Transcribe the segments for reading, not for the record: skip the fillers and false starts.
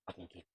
Атын киһи.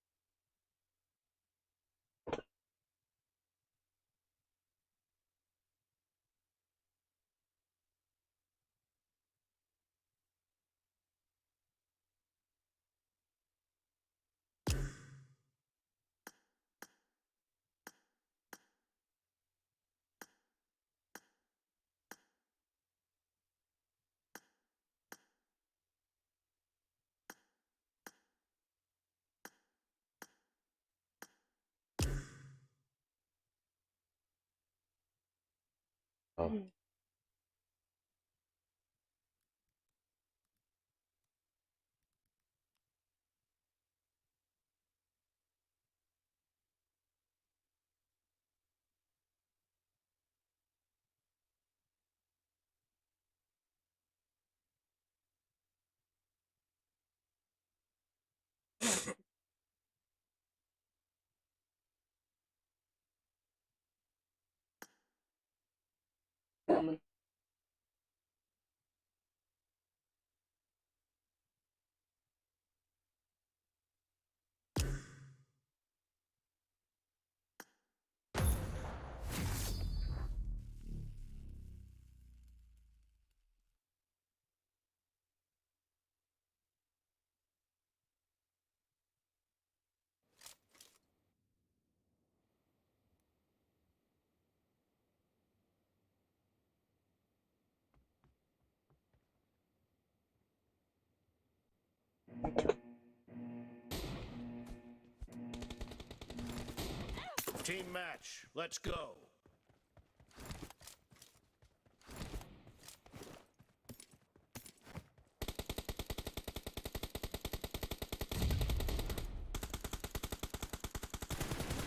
Team match. Let's go.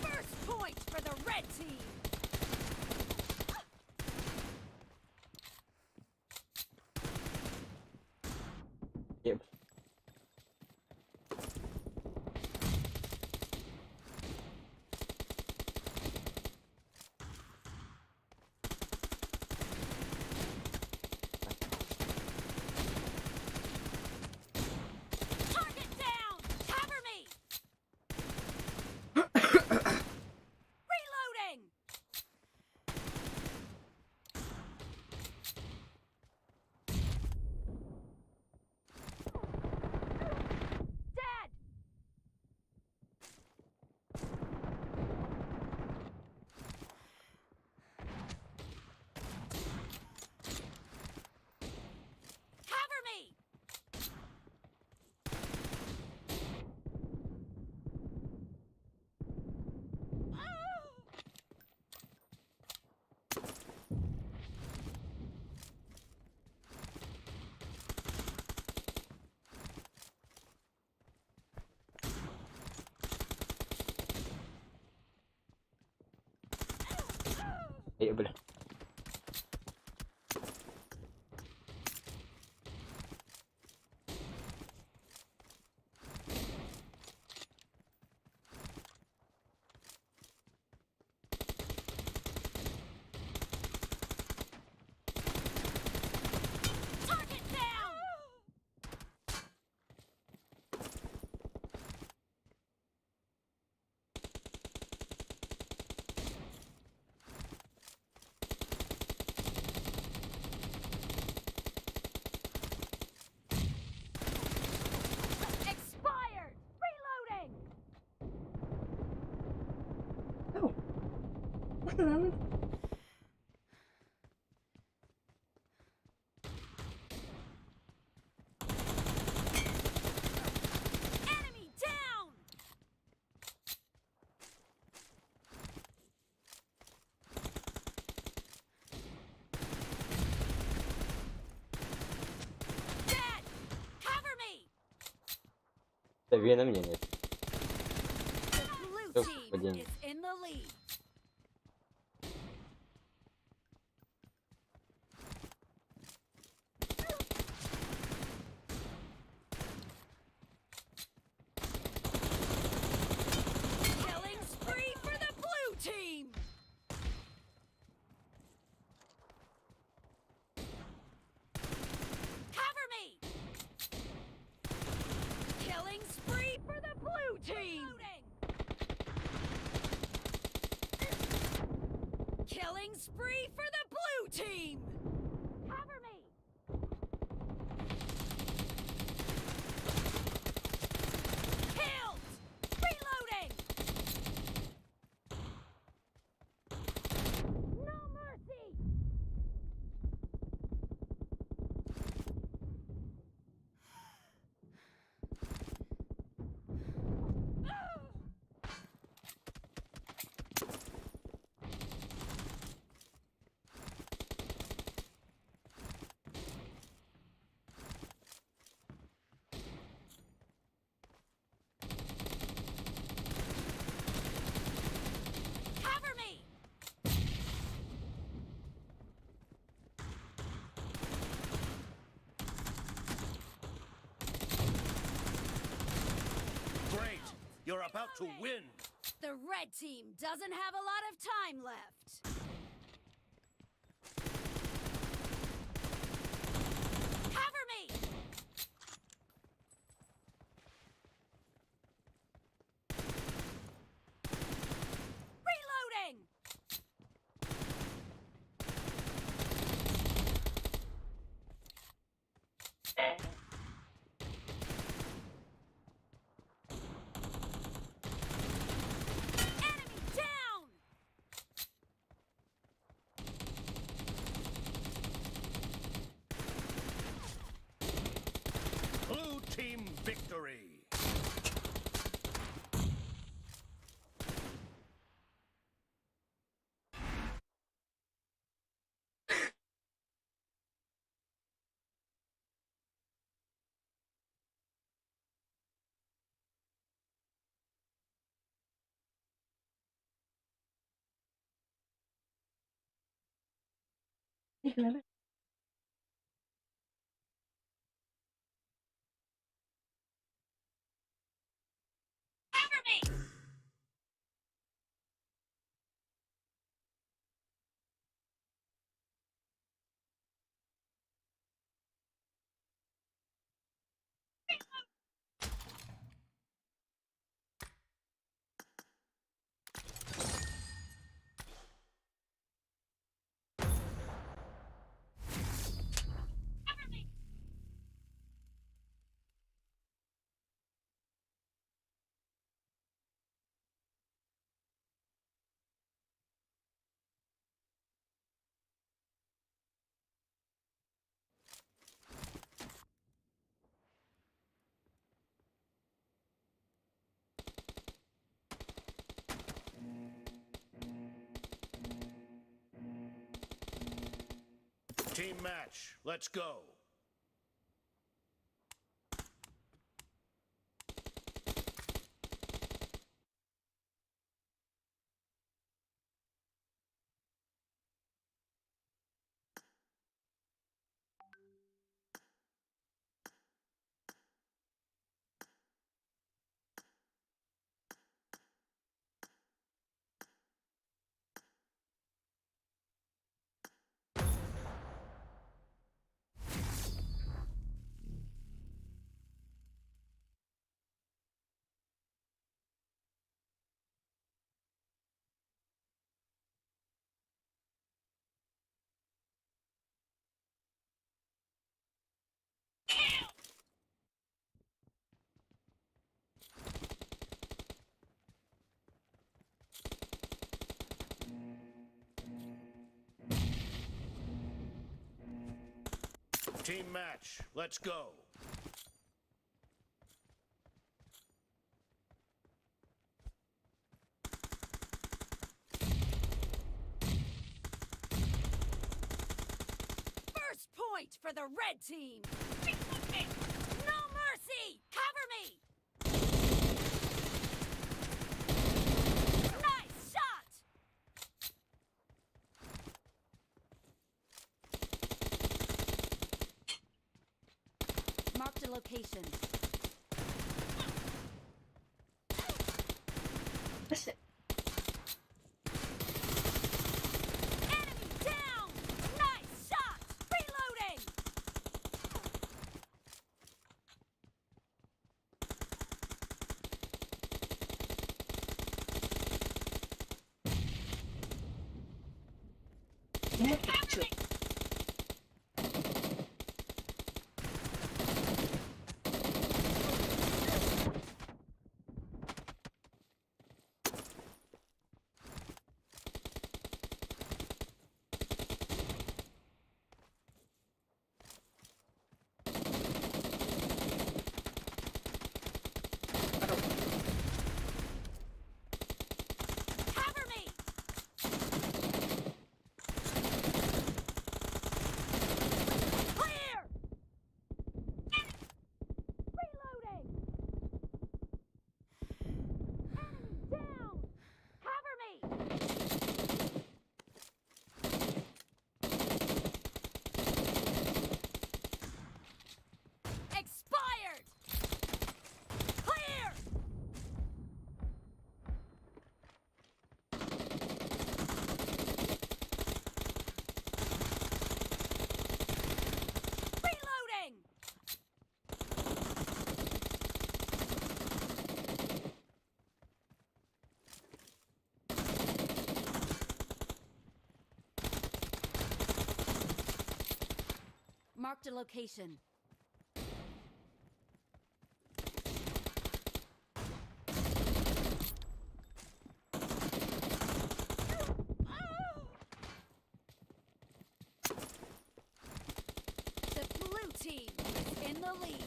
First point for the red team. Yep. Target down. Cover me. Reloading. Dead. Cover me. Эй, бля. Target down. Expired. Reloading. Enemy down. Dead. Cover me. Да Веном мне нет. The blue Всё, team падение. is in the lead. Killing spree for the blue team. Cover me. Killing spree for the blue team. Killing spree for the blue team! Cover me! Killed! Reloading! No mercy! Cover me! Great. You're about to win. The red team doesn't have a lot of time left. Cover me! Reloading! Enemy down! Blue team victory. Cover me! Cover me! Team match. Let's go. Team match. Let's go. First point for the red team! No mercy! Cover me! Nice shot! Marked a location. Enemy down! Nice shot! Reloading! location. The blue team is in the lead.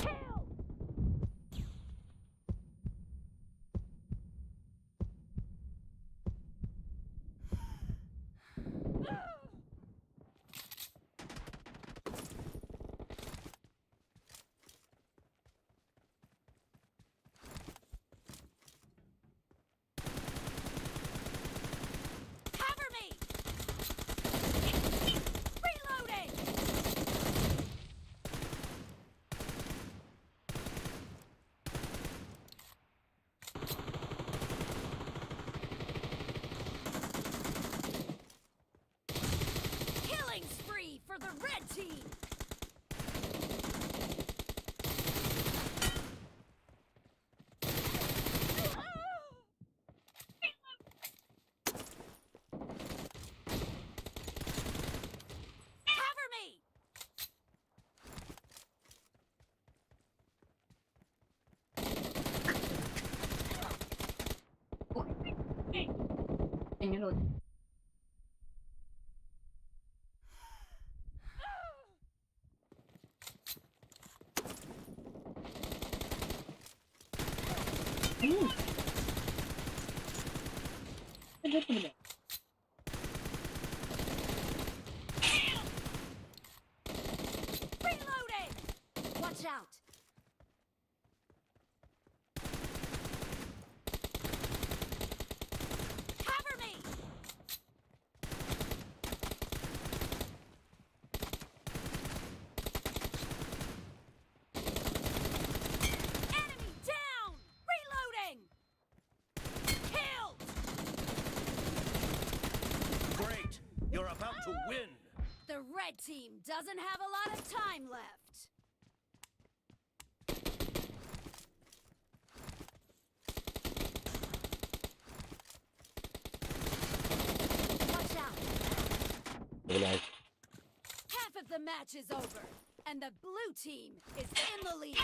Kill! Cover me! Reloading! Killing spree for the red team! Cover me! Reloading! Watch out! Cover me! Enemy down! Reloading! Killed! Great. You're about to win. The red team doesn't have a lot of time left. Watch out! Блядь. Half of the match is over, and the blue team is in the lead.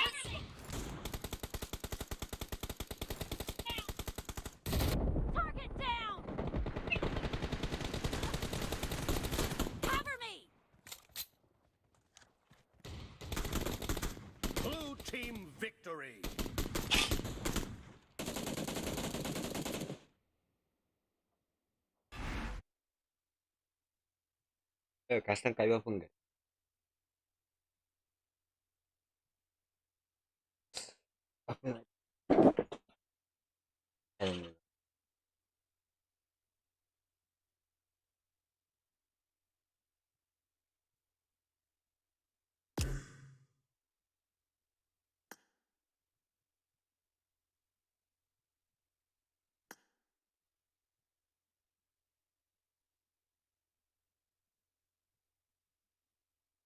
Target down! Cover me! Blue team victory. Кастан кайбапын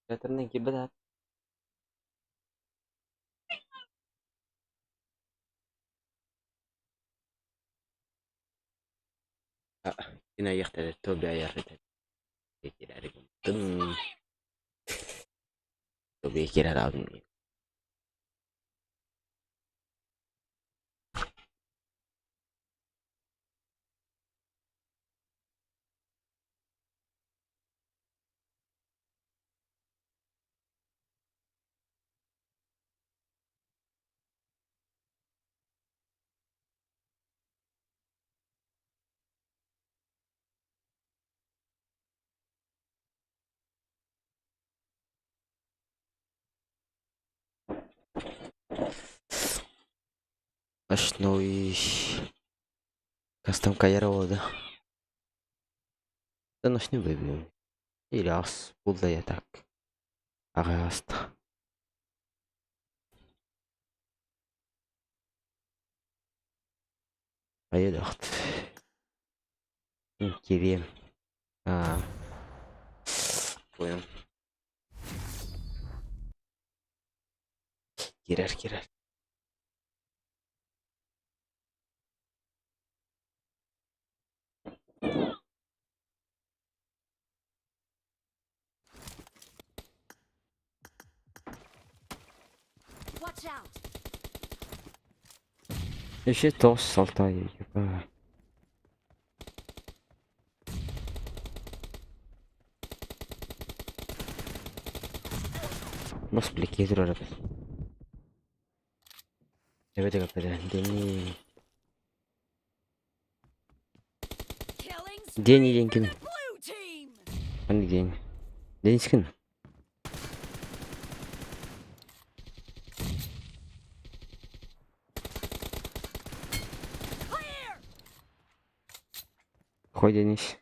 Театрынан киирбэт аат Ночной кастом Кайрода. Да ночной выбьем. Или ас буду я так. Агаста. Айдахт. Кирем. А. Понял. Киирэр, киирэр. Watch out! Еще тоҕус салта еба. Бас бile киһи турар эбит. Эбэтэ кэппэтэ. Дени. Killing Дени spree диэн for ким? the blue team! Ханнык Дени? Денис ким? Clear! Какой Денис?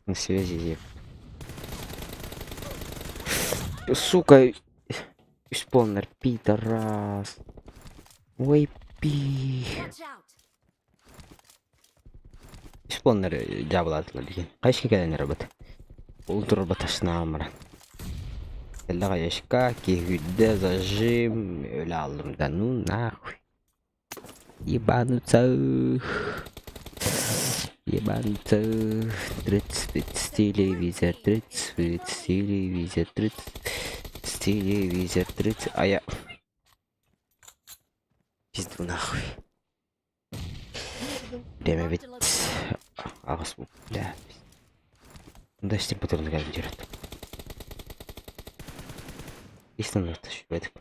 На связи еп. Сука, споннер, пидорас. Ой, пи. Watch out! Споннер дьаабылаатылар диэн. Хайышка кэлэн эрэ Ол турбаташнаан баран. Кэллэ хайышка, киһи зажим, өлө аллым да ну нахуй. Ебануться. Ебануться. 30 телевизор, 30 телевизор, 30 телевизор, 30. А я... Пизду нахуй. Время ведь... Аҕыс бля. Да с тем патрон дерет. Истинно швед.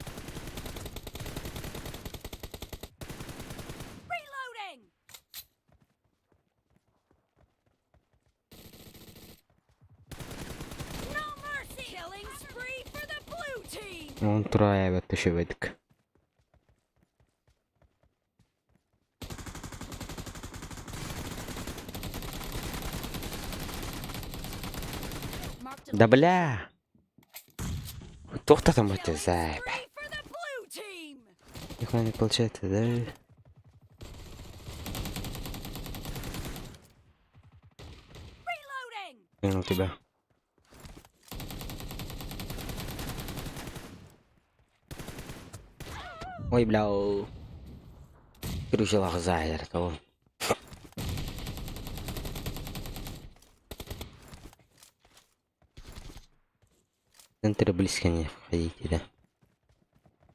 Reloading! No mercy! Killing spree for the blue team! Он трое шведик. Marked a Да бля! Кто там это killing за? spree for the blue team! Нихуя не получается, да? Reloading! Понял тебя. Ой, бля. Короче, лағза того. Центр близко не входите, да?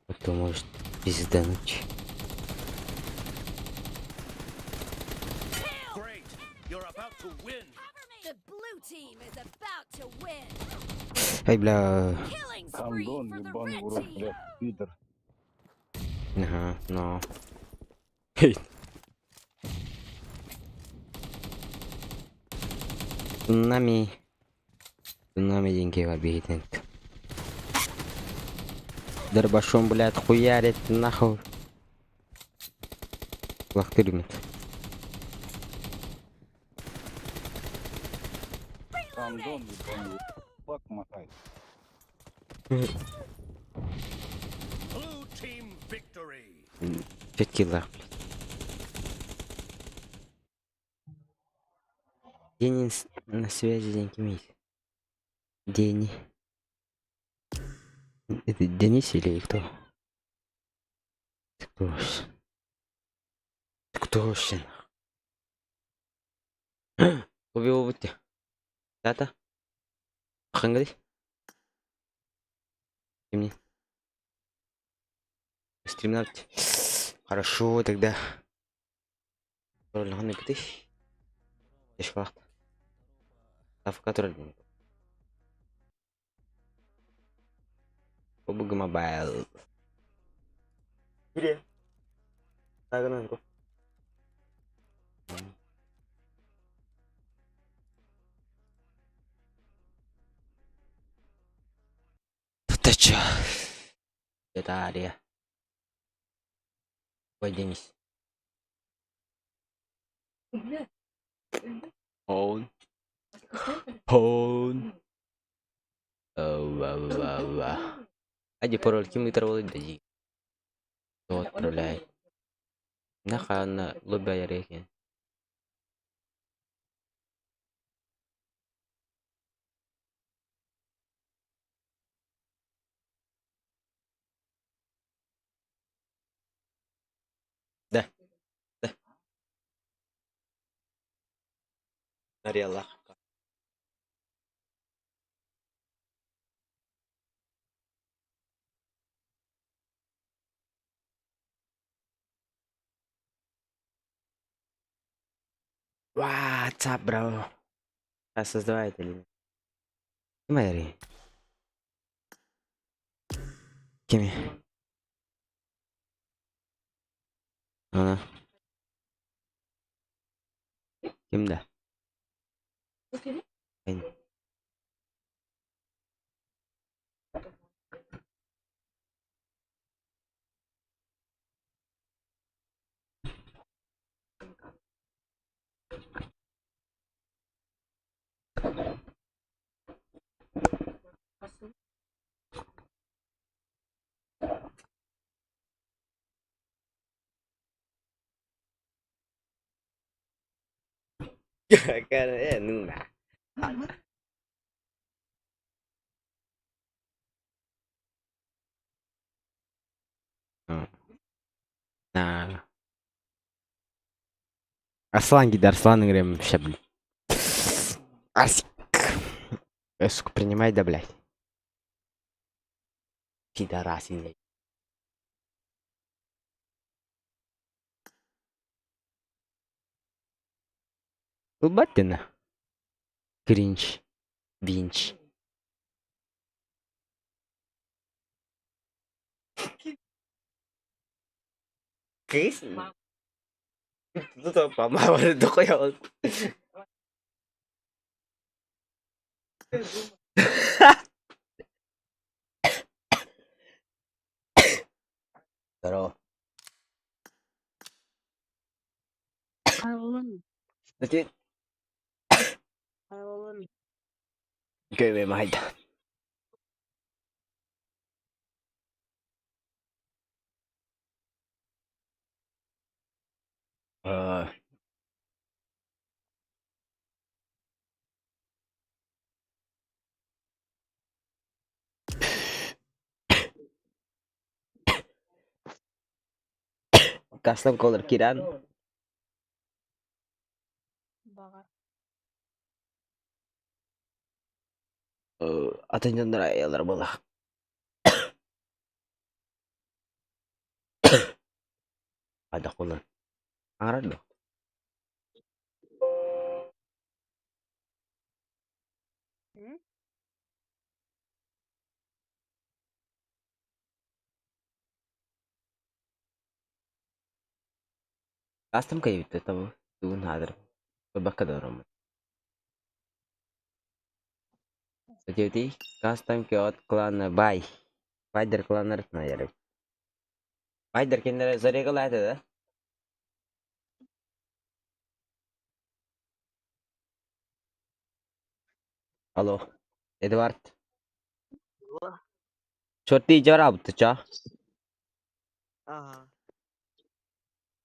А то может пиздануть. Great! You're about to win! Cover me! The blue team is about to win! Ай, бля. Killing spree Гандон, for the ебаный red в рот, team! блядь, пидор. Ага, но. Цунами. Цунами деньги обидит. Дробашом, блядь, хуярит нахуй. Лахтырмит. Гандон, ебаный в рот. Фак мотай. Blue team victory! Пять киллах, блядь. День на связи, день имеет. День. Это Денис или кто? Ты кто вообще? Ты кто вообще? нахуй? Убил будьте. Дата? Хангри? Мне. Стримнать. Хорошо, тогда. Роль ты. Ешвахт. Афка тролль. PUBG Mobile. Где? Так, ну, Ты чё? Это Ария. Ой, Денис. Он. Он. Ади пароль ким ыытар дии. Кто отправляет? Нахана лобби реки. Нарыйалаах. What's up, bro? Создавай это или Ким айарый? Кими? Ана. Ким да? Эн. Cara, não dá. На. Аслан киирдэ, Арслан ыҥырыам вообще, блин. Арсик. Сука, принимай да, блядь. Пидорасин, блядь. Ылбат Кринж. Винч. Кыыс? Totoo pa, mawala ko yun. Здорово. Kaybolan Значит, kaybolan Köy haydi. Custom color киирэн. Баҕар. Атын дьоннор айаллар буолла. Хайдах буолан. Аҥарар дуо? М? Custom кайбит того тугун хаадыр. Бакка да ороммут. Диэбитий custom код клан бай. Байдер кланнар наяры. Байдер кинилэр зарегала этэ да? Алло. Эдвард. Чорти жара ча? Ага.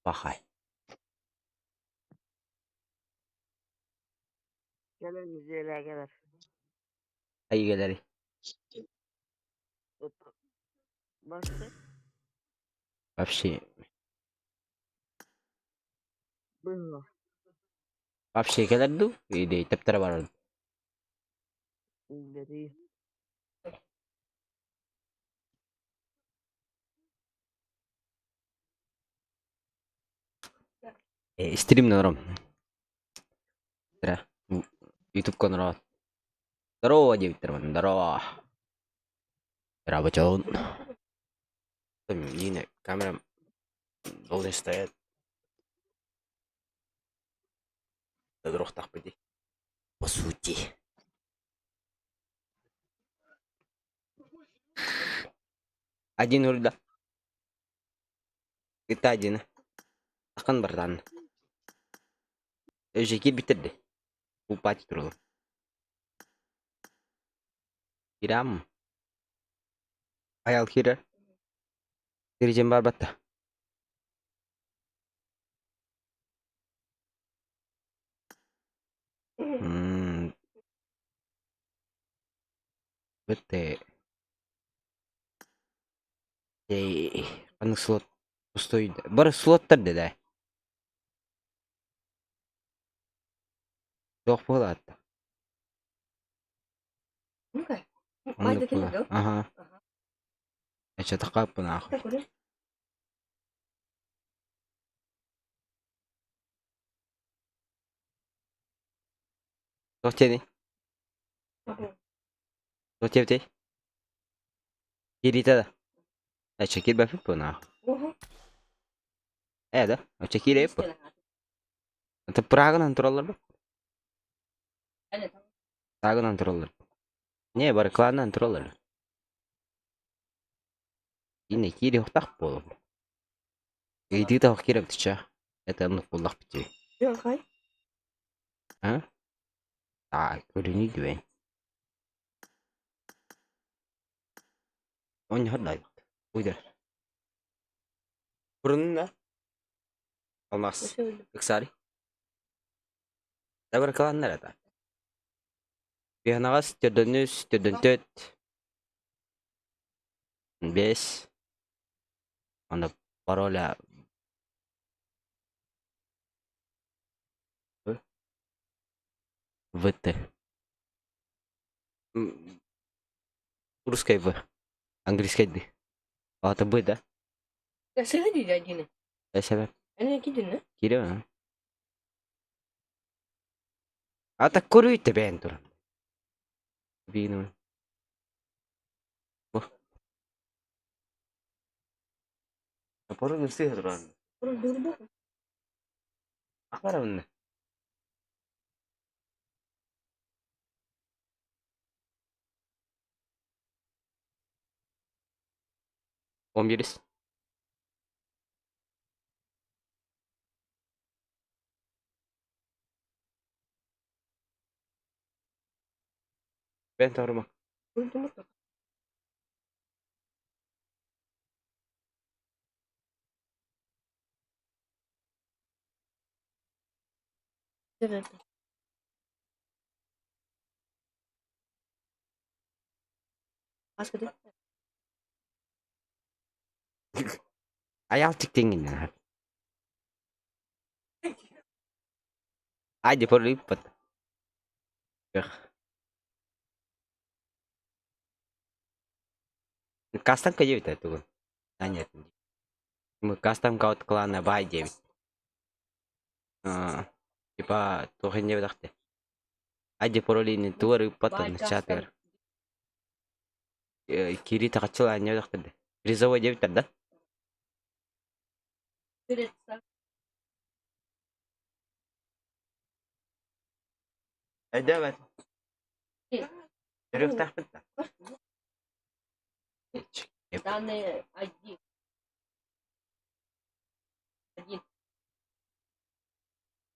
Пахай. Кэлэн дьиэлээ кэлэр. Айгелери. Басты. Вообще. Быһа. Вообще кэлэр дуу? Или тэптэрэ барар. Бери. Стрим норм. Ютуб канал. Здорово, диэбиттэр здорово. Работал. Нина, камера должен стоять. По сути. Один руда. Это один. Ақан бардан. Өжеки битерди. Упать туралы. Кирам. Аял кирер. Киржен бар батта. Бетте. Эй, ханнык слот пустой. Бар слоттар да. Туох буолаатта? Ну-ка. Оннук Майда буолар. кэллэ Аһа. Аха. Эчэтэххэ аах. Туох диэний? Туох диэбитэй? Киириитэ да? Эчэ киирбэппит буо наах. Ээ да? Оччо киирэйип буо. Это Праганан тураллар бу? Прагынан тураллар. Не, бары кланынан тураллар. Инне киири ухтах буолур. Ыйдыы да киирэ битичэ. Это оннук буоллах бити. Хай. А? А, көрүнүй дибэн. Онньоһор да Уйдар. Бурунна. Алмаз. Ыксари. Табар кланнар это. Пианаҕас төрдөнүс, төрдөнтөт. Бес. Анда пароля В. ВТ. Русская В. Английская Д. А это Б, да? Сыһы диде один. Себеп. Әне кидин, Кире А так көрүйті бәйін туран. Бейін Бу. Поры сыһы туран. Ахмарамны. Он бирис. Ben tarıma. Аял тиктеңин. Айди por иппат. Кастом 9 это А нет. Мы кастом каут клана бай 9. А, типа туох не выдахте. Айди паролини туар иппат чатыр. Кири тахачыла не выдахте. Призовой 9 да? Эдемет. Рюхтахпыт. Данные один. Один.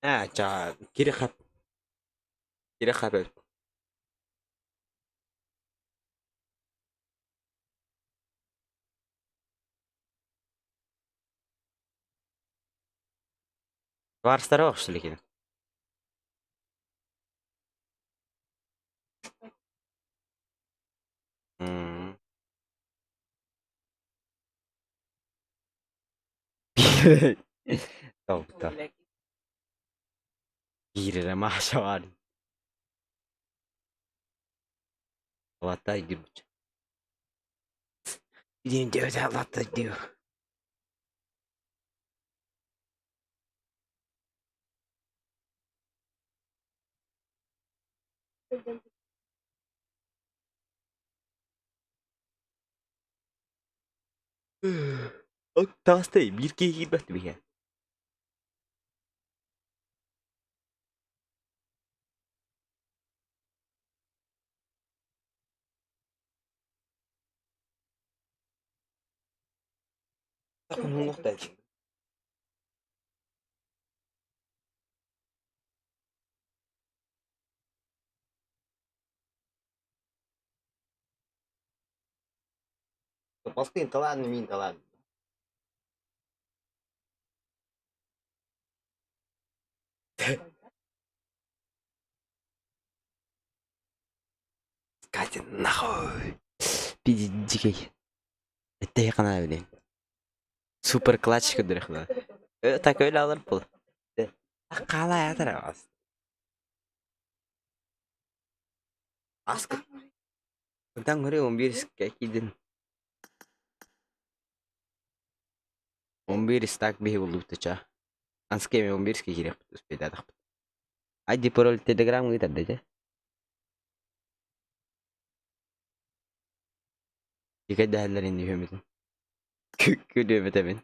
А, ча, кири хап. Кири хап. Варстары охшли Тобто. Киирэрэ Маша баар. Латтай диэбит. Диэн диэбит латтай диэ. Таастай биир киһи киирбэт биһиэ. Бастыын талаан мин талаан. Катя, нахуй. Пиди дикий. Это я канал, блин. Супер клатч көдөрөх. Так öyle alır pul. Қалай атыр. Аска. Хантан көрө 11 киирдин. 11 стак биһи буллубут ча. Анска эми 11 киириэхпит успейдаатахпыт. Айди пароль телеграм ыытар да дьэ. Икэйдэһэллэр инни үһүмүтүн. Күлүөмүтэбин.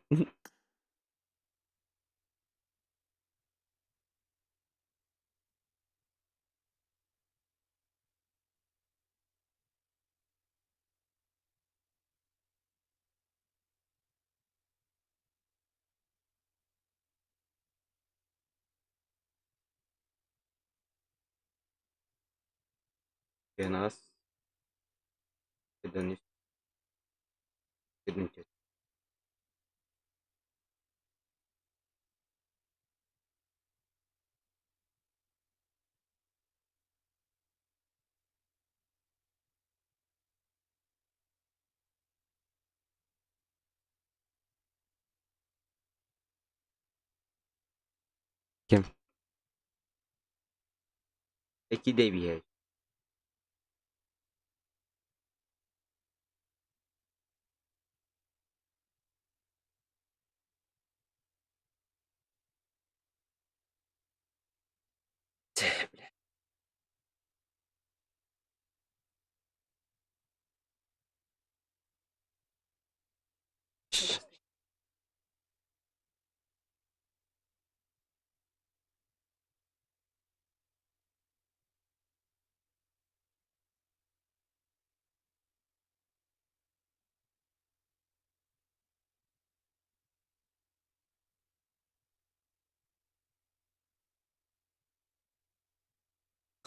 Кенас Кедонис Кедончет Ким? Эки дэбиһэй. Чэ, бля.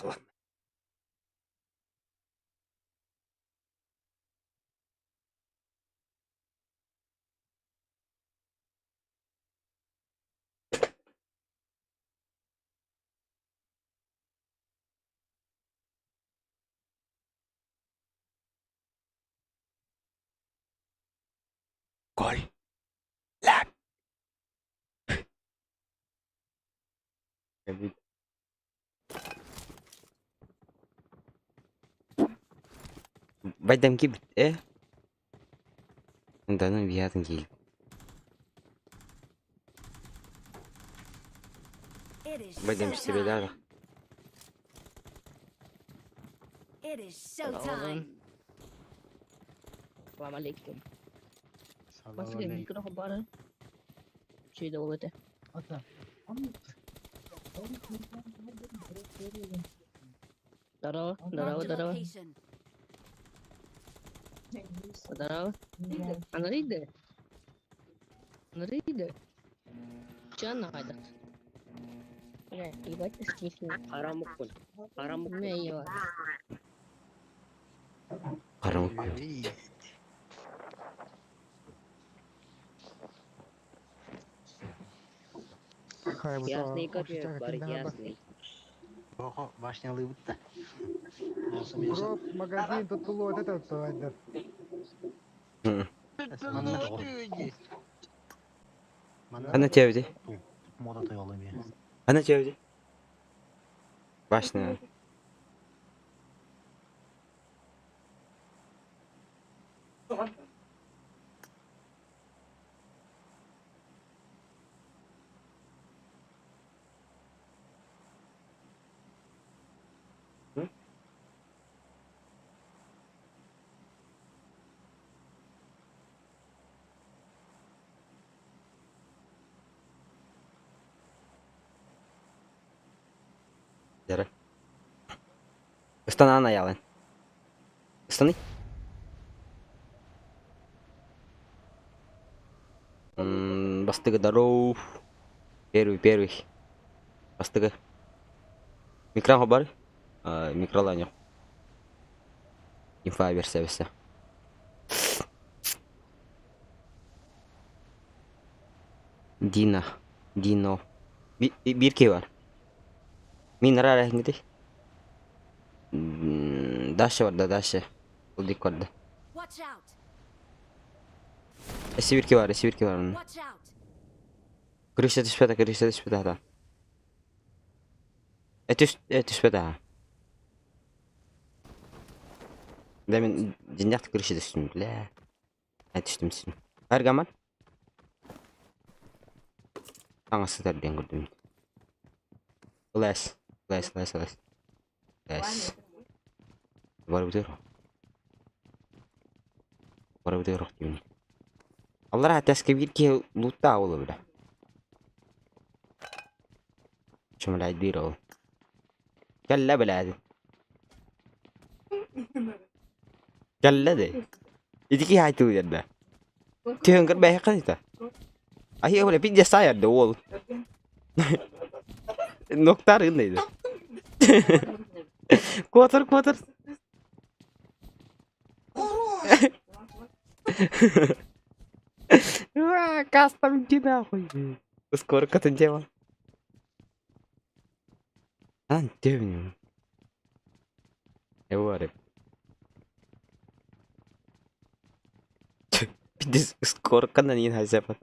Ладно. Gol. Lan. Байдам киирбит ээ? Онтон биһиэтин киир. It is Байдам showtime. сибэлээх. It is showtime. Салам алейкум. Басқа микрофон бар. Şeyde oldu. Здорово, здорово, Marked a здорово. location. Здорово. Анриде. Анриде. Че надо? Бля, ебать ты слишком. Харамукун. Харамукун. Не, ебать. Харамык. Ясный кофе, бар ясный. Оҕо башнялыыбыт да. Гроб, магазин, тут вот это вот. Манна Манна Ана чэбди. мода тойолуй Ана чэбди. Башня. Дьэрэ. Ыстанаан айаалын. Ыстаны. Бастыгы здоров. Первый, первый. Бастыгы. Микро бар? Микролайнер. Инфа версия версия. Дина. Дино. Биир киһи бар. Мин нара эһиҥҥитий? Даша барда, Даша. Улдик барда. Watch out! Өссө биир киһи бар, өссө биир киһи бар онно. Watch out! Крыша түспэтэ, крыша түспэтэ хата. Э, түс, э, түспэтэ. Да мин дьиҥнээх крыша түстүм, бля. Э түстүм түстүм. Аргаман. Таҥас сытар диэн көрдүм. Лес, лес, лес, лес. Лес. Барыбытыгар. Барыбытыгар охтуйун. Аллара тэскэ биир киһи лууттаа ол бля. Чумлайдыыр ол. Кэллэ бэлээди. Кэллэ дии. Ити киһи айтылыыр да. Түһэн көрбэһэххин ita. Аһыы бля пиздец саайар да уол. Ноктар гыннайды. Куотар куотар. Кастом иди нахуй. Скоро тема. Ан төвнүм. Эваре. Пиздец, скоро кананин хазяпа.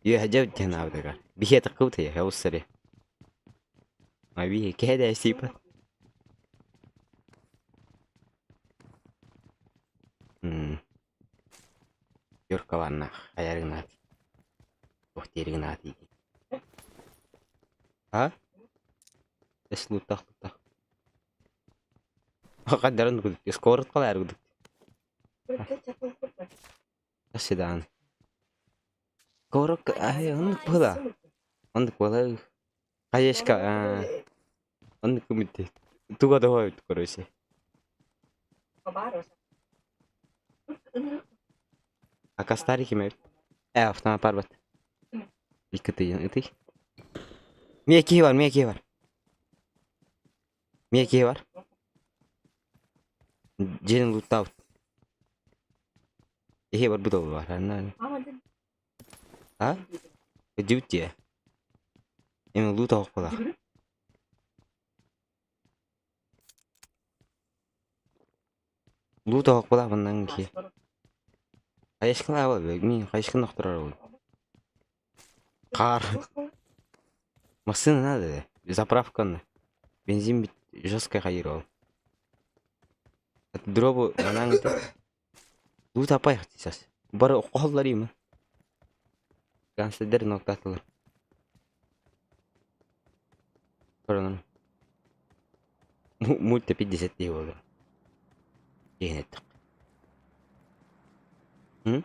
Үөһэ диэн аабытыгар. Биһиэ таххыбыт я уссари. Ма биһи кэһэ сипа. Юркаланна хайарыгнаат. Туох дииригин А? Эс луттах луттах. Хаддаран кудук. Скорот калаар кудук. Седан. Корок ай оннук була. Оннук була. Хаешка оннук күмүтте. Туга да короче. Акастари ким эбит? Э, автомат барбат. Икки тыйын ытый. Мия киһи бар, мия киһи бар. Мия киһи бар. Дьиэни луттаабыт. Киһи барбыт ол бар. А? Дьүт дьиэ. Эми лут оһох Лут оһох буолаах маннаҥ киһи. Хайышкын аабал мин хайышкын охторор ол. Хаар. Массыына надо заправканы. Бензин бит жесткий хайыр ол. Дробу манаҥ лут апайх сейчас. Бары оһоллар има. Гангстердер ноктатылар. Көрөн. Мульта 50 дии буолар. Киһин эттэх. М?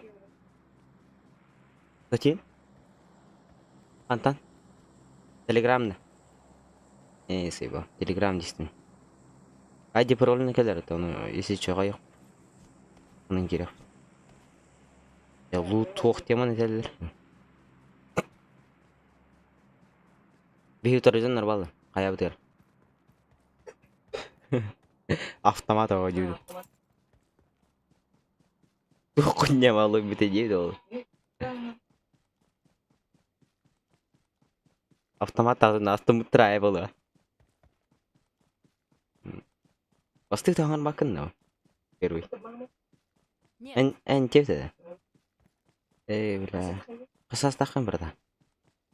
Зачем? Антон? Телеграмна. Э, спасибо. Телеграм дистин. Айди паролын кэлэр, ону если чоҕойох. Онон киирэх. Лут туох теманы этэллэр. Биһи утарыдьан нормально. Хайабытыгар. Автомат оҕо диибит. Туох кунньамалы бүтэ диэбит ол. Автомат тағын астымыттыр была. Бастык тағын бакын но. Первый. Нет. Эн эн тевте. Эй, бля. Қысас тақын братан.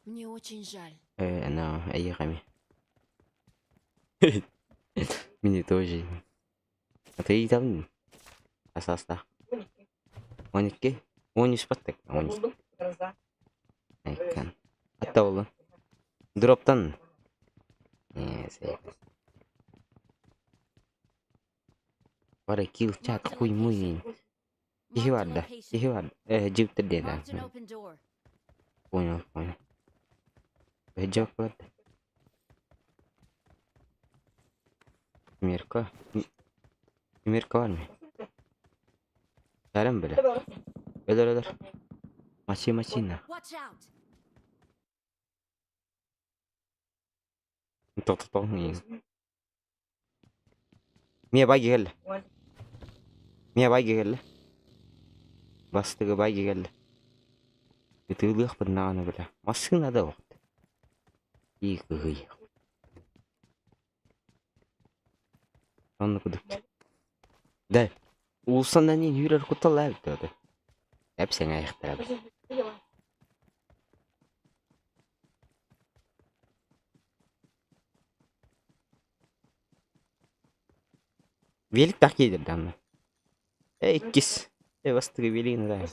Мне очень жаль. Э, но, эйиэхэ Мне тоже. А ты там асастах. 12. 13 баттык. 13. Айкан. Атта болду. Дроптан. Э, Бары килл чат хуй муй. Киһи Marked a бар да. location. Киһи бар. Э, жиптер диэн. Marked an open door. Понял, понял. Жок бар. Мирка. Мирка бар ми? Сәрем бile. Өлөр өлөр. Мачи мачина. Watch out. Тоқтоқ Мия баги келді. Мия баги келді. Бастығы баги келді. Ытыылыах быннаҕына бile. Массыына да уохт. И кыһый. Онно кудук. Да. Улсандан ин хүрэр куттал эбит да. Эп сең аяқтара бит. Велик так киирдэ даҕаны. Э иккис. Э бастакы велигин да.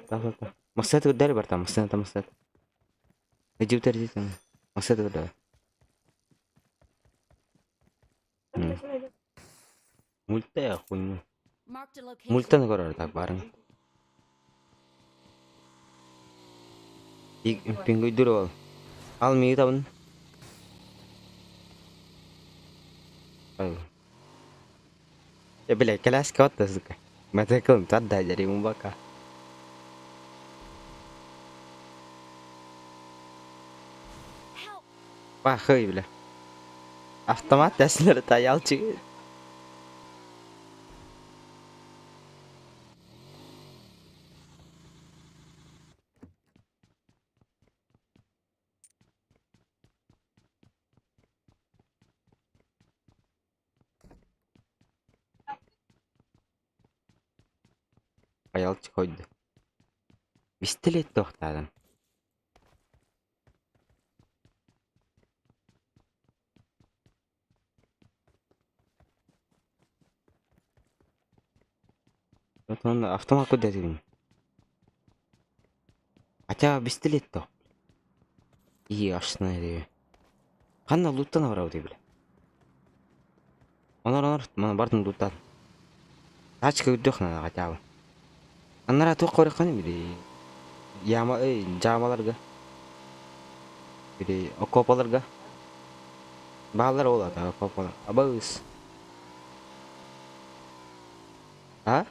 Так так. Массыына көрдөөрү барта массыына массыына. Эдьиутер дии массыына көрдөөр. Мульта хуйня. Marked a location. Мультаны көрөр так баарыҥ. Пингуйдур ол. Ал миги табын. Э, бля, коляска вот сука. Мотоцикл тада дерьмо бока. Help! Пахай, бля. Автомат тэсилэр таялчы. Аялчы койду. Пистолет тохтаадым. Отон автомат куда дедим? Хотя пистолет то. И ашна диye. Ханна луттан барабыт бile. Онор онор мана бартын луттан. Тачка үрдөх на хотя бы. Аннара туох көрөххөн били яма эй жаамаларга били окопаларга баалар ол ата окопалар абыс а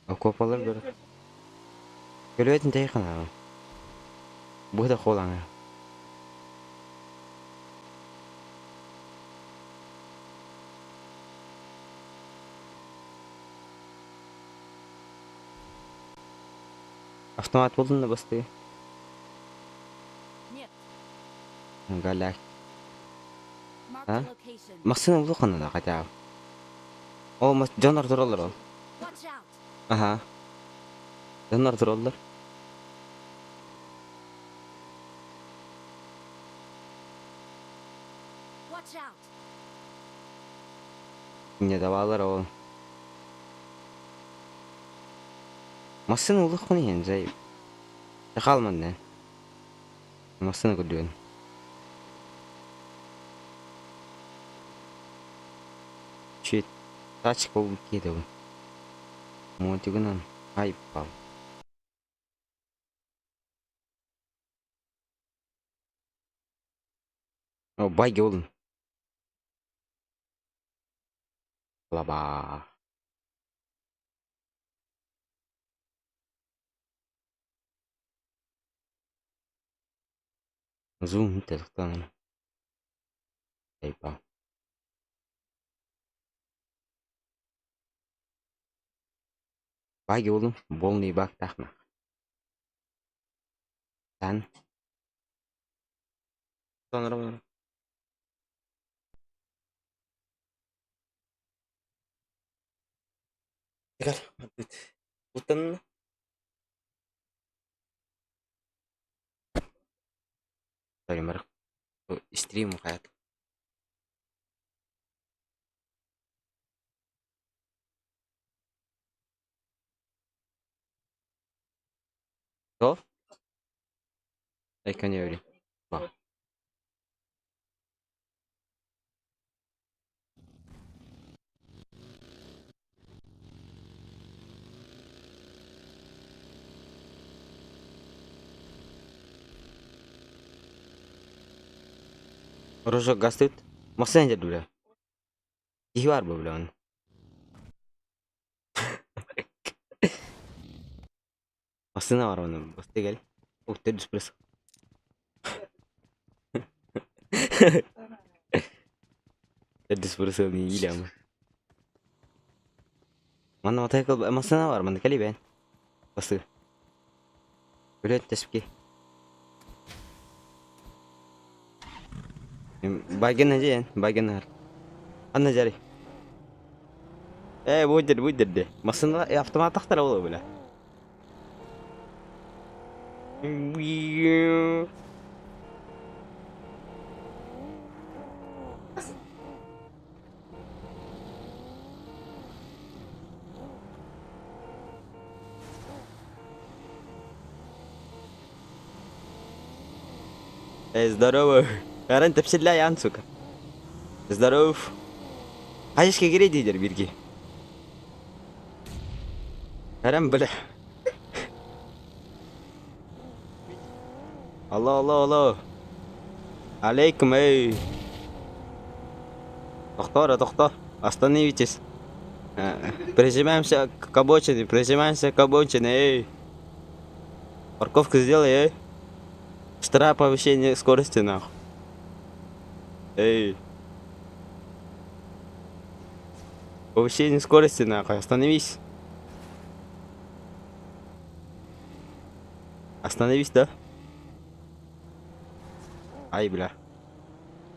окопалар бер көрөтүн тайхана бу да холаңа автомат болдун да басты Нет. галяк Marked А? a location. Массыына улахан да хотя бы ол мас дьоннор тураллар ол Watch out! аха дьоннор тураллар Watch out! не давалар ол массыына улахан иһин зай хаалман массыына көрдүөн Чит тачка болуп кетебин мотигынан айып ал О, байге болдум. Лаба. Зум тахтан. Айпа. Байге болдум. Полный бак тахна. Тан. Сонра. Утан. Сори, стрим хайат. То? Айканери. Ба. Рожок гастыт. Масен дедуля. Ихвар бублен. Масына бар оны. Басты кел. Уктер диспресс. Диспресс не илям. Манна мотоцикл масына бар, манна кели бен. Басты. Үлет теспки. Баген ажен, баген ар. Анна жари. Э, будер, будер де. Масына автомат тахтара болу бля. Эй, здорово. Каран тэпсиллээ яан, сука. Здоров. Хайышка кирей дейдер бирге. Каран, бля. Алло, алло, алло. Алейкум, эй. Тохтоо, тохтоо. Остановитесь. Прижимаемся к обочине, прижимаемся к обочине, эй. Парковку сделай, эй. Штраф повышение скорости, нахуй. Эй. Повышение скорости, нахуй. Остановись. Остановись, да? Ай, бля.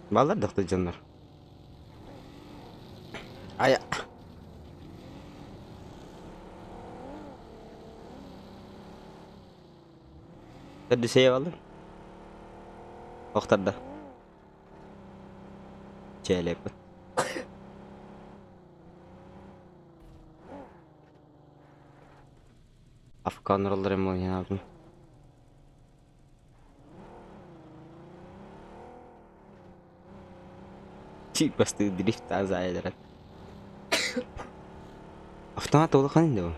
Баллар да дьоннор. Ай. Төрдүсэйэ баллар. Охтарда. Чээлэппит. Афган роллары мойнабын. Бастыы дрифт азайдырат. Автомат улахан инде ол.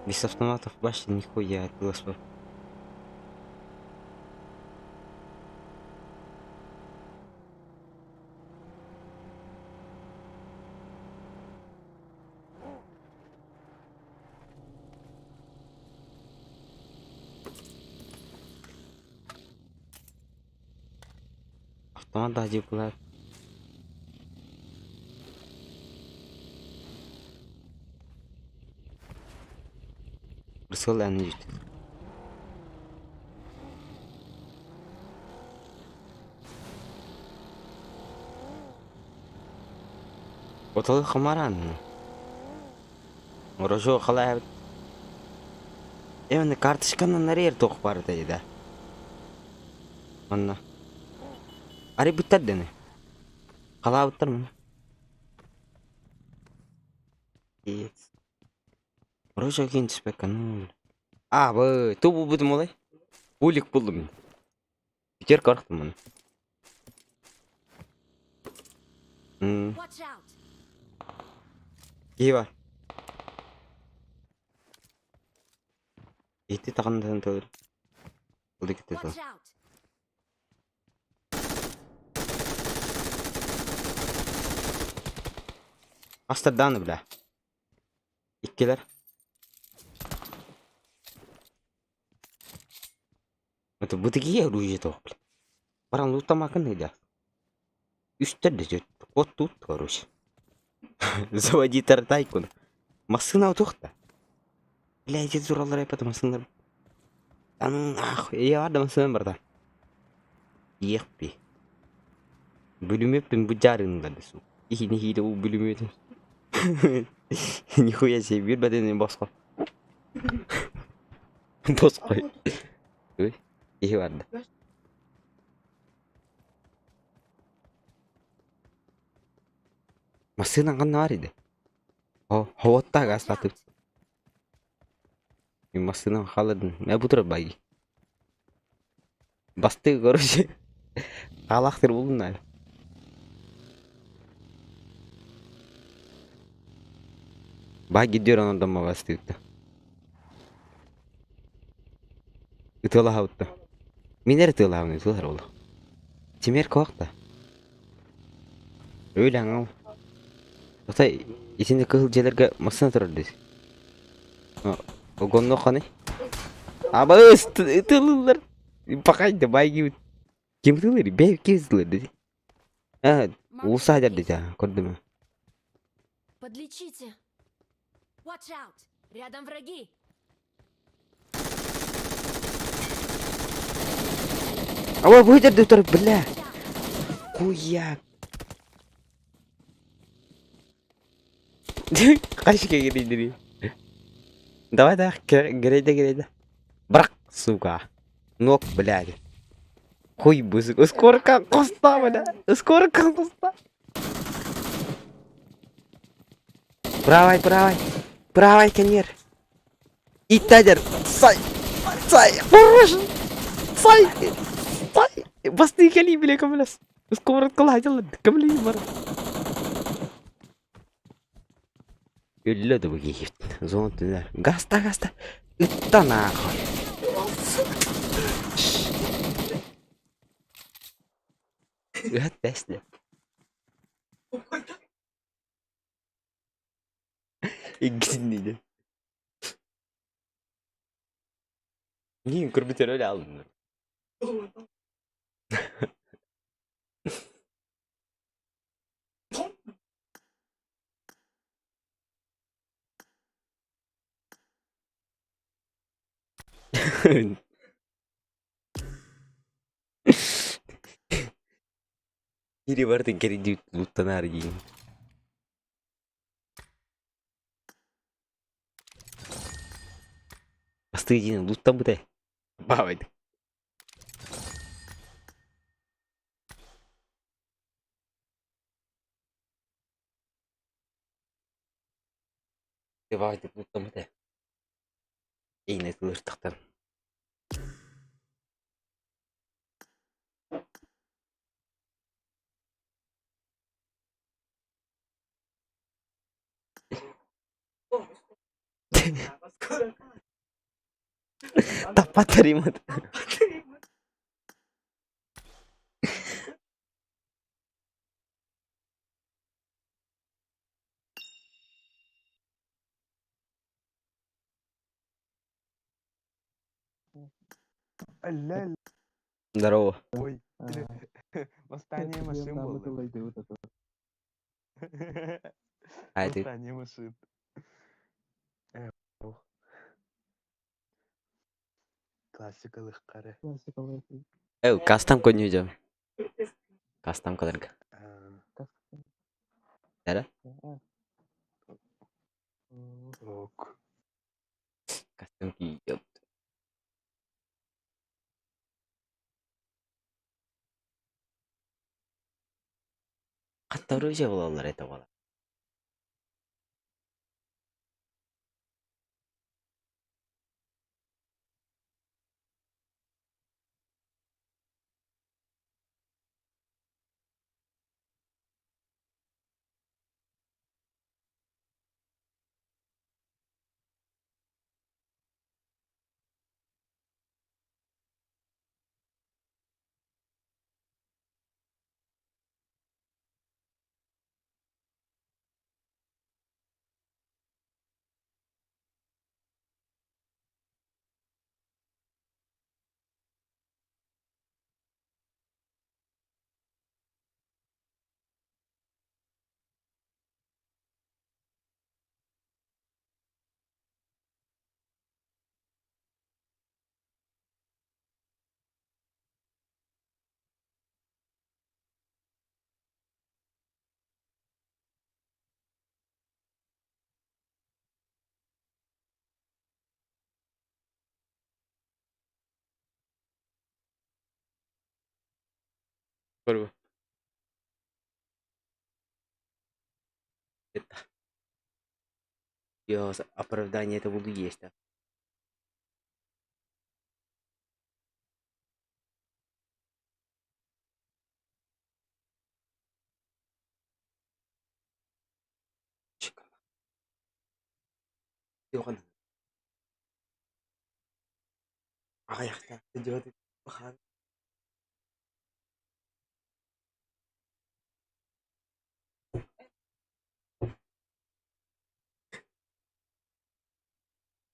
Без автоматов вообще нихуя господи. Автомат да булар. Рысыл әні жүйт. Оталы хымаран. Орожо қалай. Эвне карточканы нарер тоқ бар дейді. Манна. Ари бүттер дені. Қала бұттар мұны. Орожо кейін түспек. А, бы, ту бу бұдым олай. Улик булдым мен. Петер қарықтым мұны. Watch out! Киһи бар. Ити тағандан төр. Улик тыл. Watch out! Астарданы бля. Иккилер. Это бу такие оружие тоқ, бля. Баран лутамакын ида. Үстер де вот тут, короче. Заводи тартайку. Машина утухта. Бля, эти зуралар я потом машина. Да ну нахуй, я барды машина барда. Ехпи. Бүлүмөппүн бу жарынла десу. Ихини хиде у бүлүмөтүн. Нихуя себе, бир бәденен босқо. Босқо. Ой, ихи барды. Машина қанна бар иди. О, ховотта Watch газ out! Машина халадын. Мә бу турар байги. Басты, короче. Қалақтыр булдum әлі. Бай gidiyor ondan басты. Ытыла хавытты. Минер ытыла хавны, ытылар oldu. Тимер коақта. Öyle аңау. Отай, итинде кыһыл желерге машина турар дейс. Огонно қаны. Аба ытылылар. Бақайды бай Ким ытылыр? Бей ким ытылыр дейс. А, Marked a улса хадер location. дейс. Көрдүм. Подлечите. Watch out! Рядом враги. Аба выдерді тұр, бля. Watch out! Хуяк. Қашқа керейді. Давай, давай, керейді, керейді. Бірақ, сука. Нок, блядь. Хуй бысык. Скорка қоста, бля. Скорка қоста. Правай, правай. Правай, конер. Итадер. Сай. Сай. Хорош. Сай. Бастыы кэлии билэ көмөлөс. Сковородкалаһа дьаллан көмөлөйүү бар. Үллэ да бу киһи. Зона түнэр. Гаста гаста. Ытта нахуй. Ыһат бэсне. Иггинниде. Нин көрбүтэр öyle алдым. Кири бартын кэрийдии луттанаар диин. Бастыы диин луттаммыта. Баабайд. Баабайд луттаммыта. Иинэ тылыртахтан. Таппаттар имат. Ля, Здорово. ой. Восстание машин было. А ты Восстание машин. Классикалық қара. Эй, кастом конью Кастом каларга. Эра? Ок. Кастом ки ёпт. Хаттары булалар это бала. Көрбө. Это. Я оправдание это буду есть, да.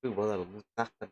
Балар луттаахтар.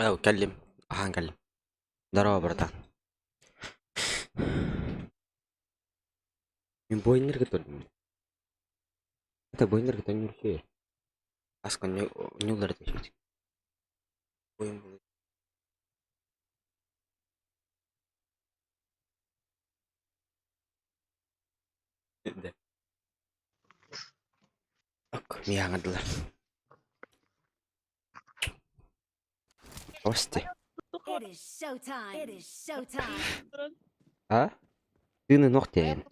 Ээ, кэллим, аһаан кэллим. Здорово, братан. Мин бойнерге турдум. Это бойнерге тоннюрхе. Аска нюлар дешит. Бойын был. Да. Ок, мияңадылар. Ости. It is showtime. It is showtime. А? Тыны ногтейн.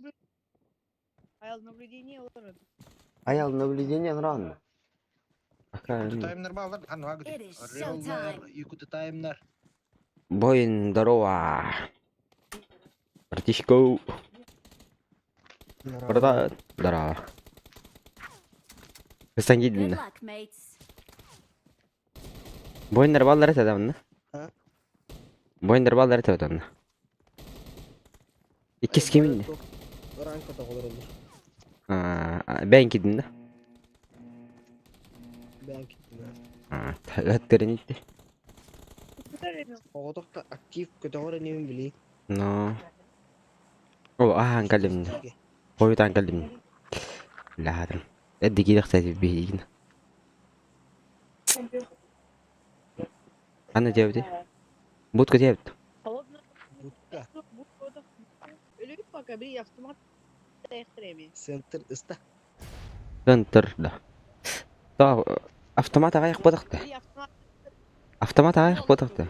Аял наблюдение олорор. Аял наблюдение рано. Ака, Таймнер балдар, хан It is showtime. Якуты таймнер. Боин, здорово. Братишко. Братан, здорово. Хасан Good гидин. luck, mates. Боиннар баллар этэ да А? Боиннар баллар этэ онно. Иккис кимин? Ранка тоҕолороллор. Аа, бэйэн кидин да? Бэйэн киттим. Аа, тагаттырын итти. Оҕотохто актив көтөҕөр инибин билии. Но. О, ахан кэллим. Хойутаан кэллим. Лаатым. Эдди киирэх биһигин. Аны диэбити. Будка диэбит. Холодно. Будка. Өлүк пока били автомат тайхтыреми. Центр ыста. Центр да. Та автомат аҕайах буотахта. Били автомат. Автомат аҕайах буотахта.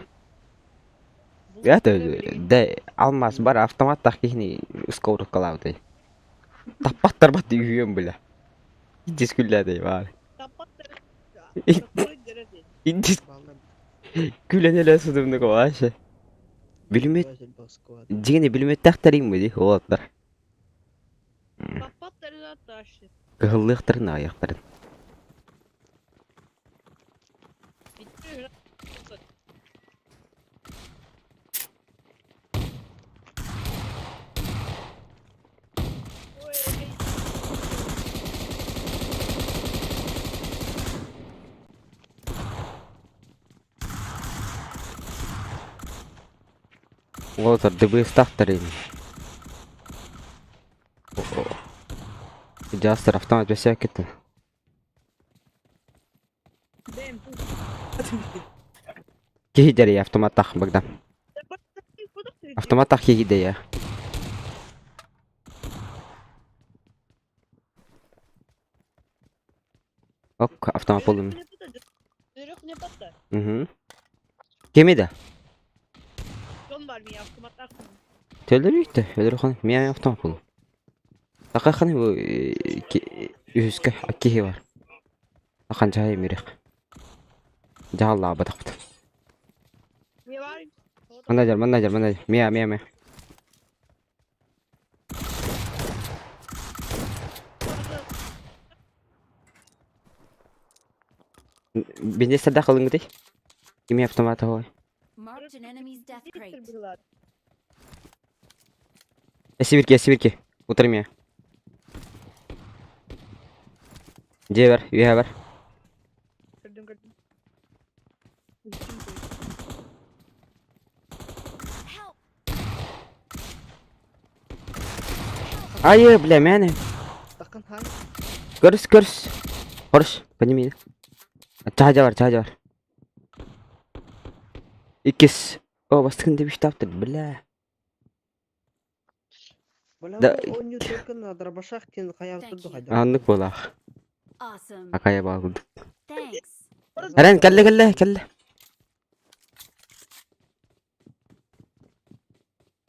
Это да алмаз бар автомат тах кихини сковородкалаабытай. Таппаттар бат үйүөн бля. Индис күллээтэй баар. Индис күлэн эле судумнук вообще. Билмет дигени билметтахтарың ди уолаттар. Кыһыллыахтарын аҕыйахтарын. Уолаттар дыбыстахтарын. Жастар автомат бесек кетти. Киһидери автоматтах Богдан. Автоматтах киһидея. Ок, автомат болдум. Угу. Кеми да? Төлөрүйттэ, өлөрхон мия автомат болду. Такаханы бу үһүскэ киһи бар. Ахан жай мирек. Жаалла батакпыт. Мана жар, мана жар, мана жар. Мия, мия, мия. Бенде кылыңгыты. Кими автомат ой. Marked an enemy's death crate. Эсибирки, эсибирки. Утыр мия. Дьиэ бар, үйэ бар. Help! Ай, бля, мяне. Такын хай. Көрүс, көрүс. Хорош, подними. Чаажа бар, чаажа бар. Иккис. О, бастыкын деп иштаптыр, бля. Бля, Да. онню только на дробашах тен хаяр Thank турду you. хайда. Аннык болах. Awesome. Акая багылды. Thanks. Әрен, кәлле, кәлле, кәлле.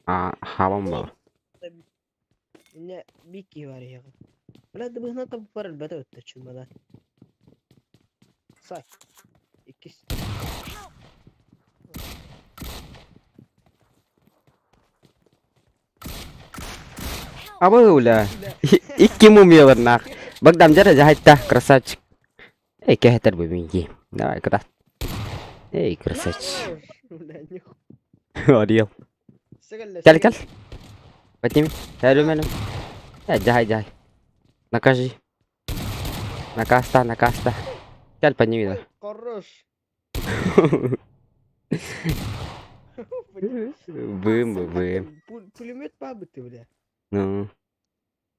А, хабам бол. Не бики бар я. Бля, дыбыһына табып бар элбәтә өттө чумада. Сай. Иккис. Help! Help! Абы, уля. Икки мумиялар нах. Богдан, жара жахайтта, красавчик. Эй, кәһәтер бу минги. Давай, куда? Эй, красавчик. Бля, не. Ариэл. Сәгәллә. Кәл, кәл. Подними. Әлем, әлем. Э, жахай, жахай. Накажи. Накаста, накаста. Кәл, подними, да. Хорош. Бым бым. Пулемет баабыты бля. Ну.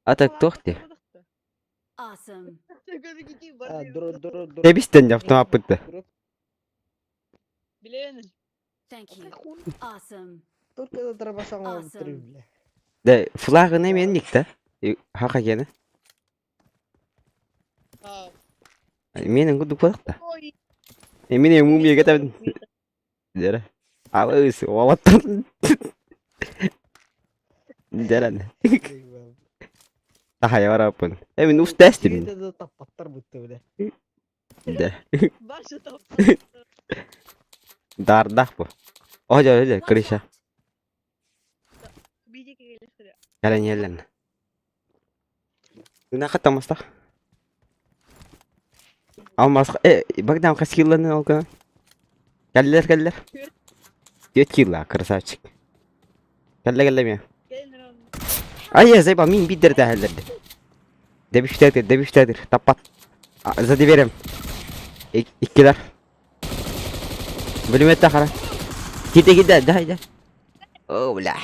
А так туох дии? Awesome. А, дро дро дро. Тэбистэн автомаппыт да. Билен. Thank you. Awesome. Только да дробашан Awesome. бля. Да флагы менник да. Хака гена. Менин кудук да. Ой. Эмине мумия кетебин. Дere. Алыс, олаттан. Дерен. Тахай бараппын. Эмин ус тестим. Да таппаттар бутты бля. Да. Башы топ. Дардах бу. Ожо, ожо, Watch крыша. out. Бийдеке келестире. Кэлэн иһэллэн. Гына тамастах. Алмаз, Богдан хас килланы ол гына? Кэллэр, кэллэр. Түөрт килла, красавчик. Кэллэ, кэллэ миэ. Келин Ай, зайба, мин бидер тәһэллэрди. Дебиштәдир, дебиштәдир, таппат. Сзади берем. Иккилер. Пулемет хара. Ките, ките, да, да. О, бля.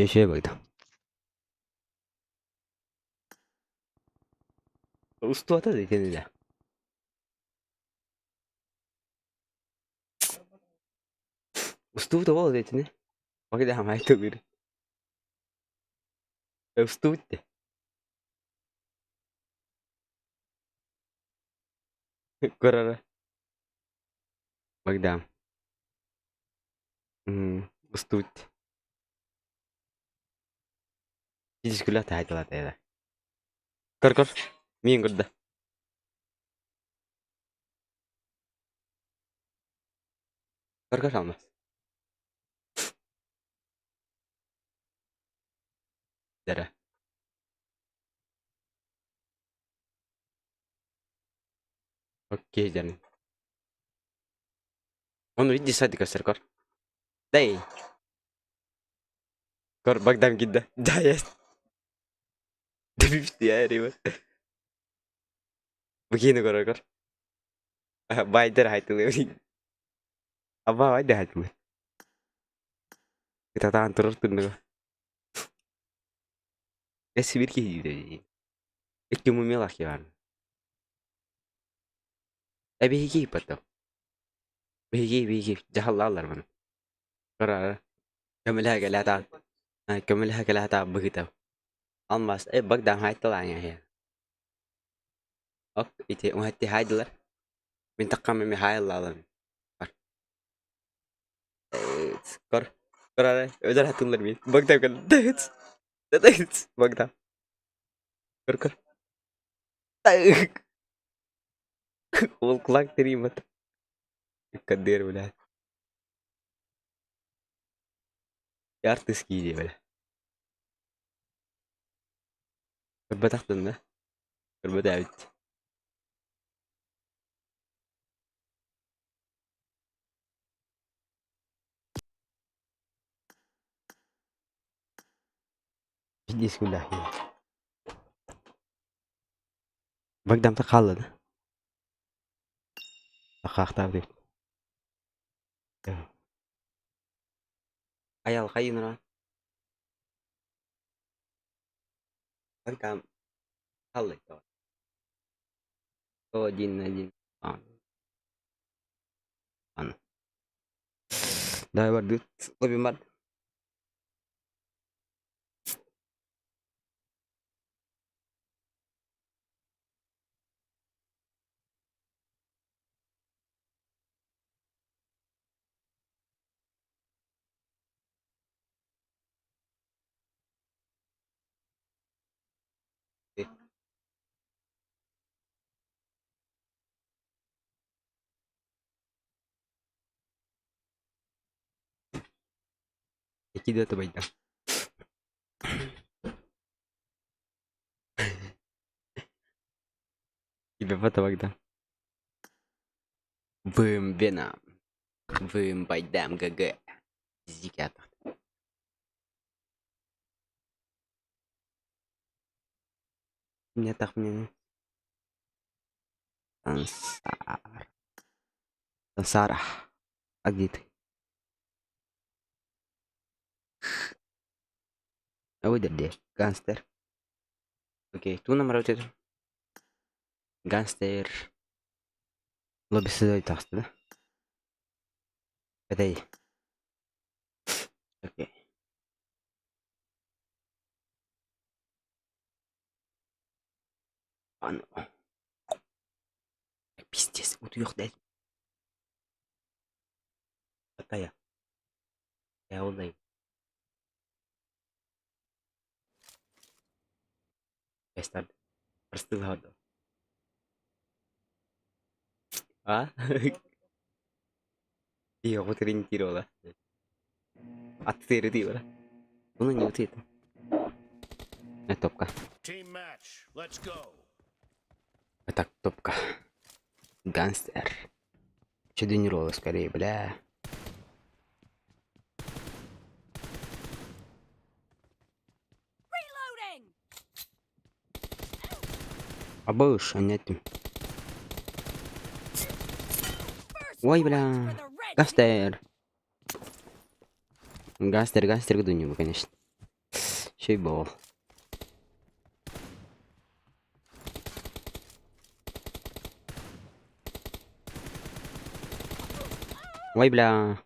Чеше Богдан. Устуата да итиниле. Устубута бол итини. Богдан айтылыр. Устубут. Көрөрө. Богдан. Устубут. Дискүлэ таайталат эда. Көр көр. Мин көрдө. Көр көр алмас. Дere. Окей, дьэн. Ону види садик көстөр көр. Дай. Көр Богдан кидде. Да, есть. Дебифти яри. Букины көрөр көр. Байдер айтылы. Аба байдер айтылы. Татаан турар турнуга. Эси бир киһи диде. Икки мумелах бар. Эбиги потом. Биги биги жахаллалар маны. Көрөр. Көмөлһө кэлэ көмөлһө кэлэ быгыта. Алмас, Богдан хайтылаан яһы. Ок, ити ухатти хайдылар. Мин таккам эми хайлалам. Бар. Көр. Көр өдөр хатылар мин. Богдан кел. Дэц. Дэц. Богдан. Көр көр. Ол кулак теримат. Кадыр, бля. Яртыский бля. Көрбөтахтын да? Көрбөт эбит. Бисмиллах. Богдан хаалла да? Ахаахтаах дип. Аял хайынра. Богдан хаалла Один один. А. Аны. Давай барды. Лобим бар. Ики да байда. Тебе Богдан. Бым Вена. Бым байдам ГГ. Зикят. Мне Сансара. Сансара. А где ты? А вы где? Гангстер. Окей, ту номер вот это. Гангстер. Лобби сюда таҕыста да? Этэй. Окей. Аны. Пиздец, утуйуох да. Атая. Я улай. Бастард. Простыла до. А? Ее вот ориентировала. А ты ориентировала. Ну не вот это. Топка. Team match. Let's go. Это топка. Гангстер. Че скорее, бля. Reloading! Абыш, анятым. First Ой, point бля. for the red team. Гангстер. Гангстер, гангстер, гдунью, конечно. Еще и бол. Ой, бля.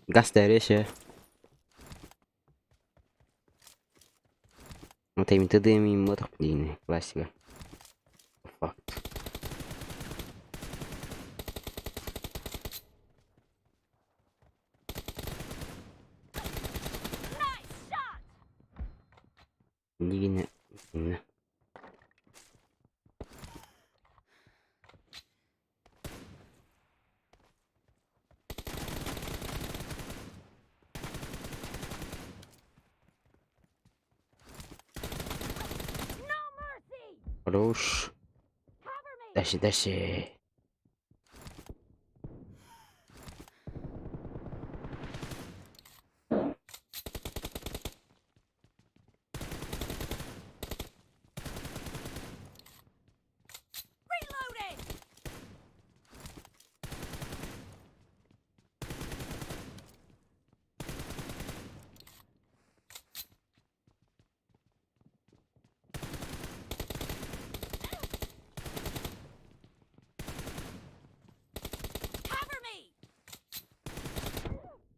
Гангстер еще. Вот им ты дым им вот блин, классика. Факт. Nice shot! Нигине. Не. No mercy! Хорош. Cover me! Дальше, дальше. Reloading! Cover me!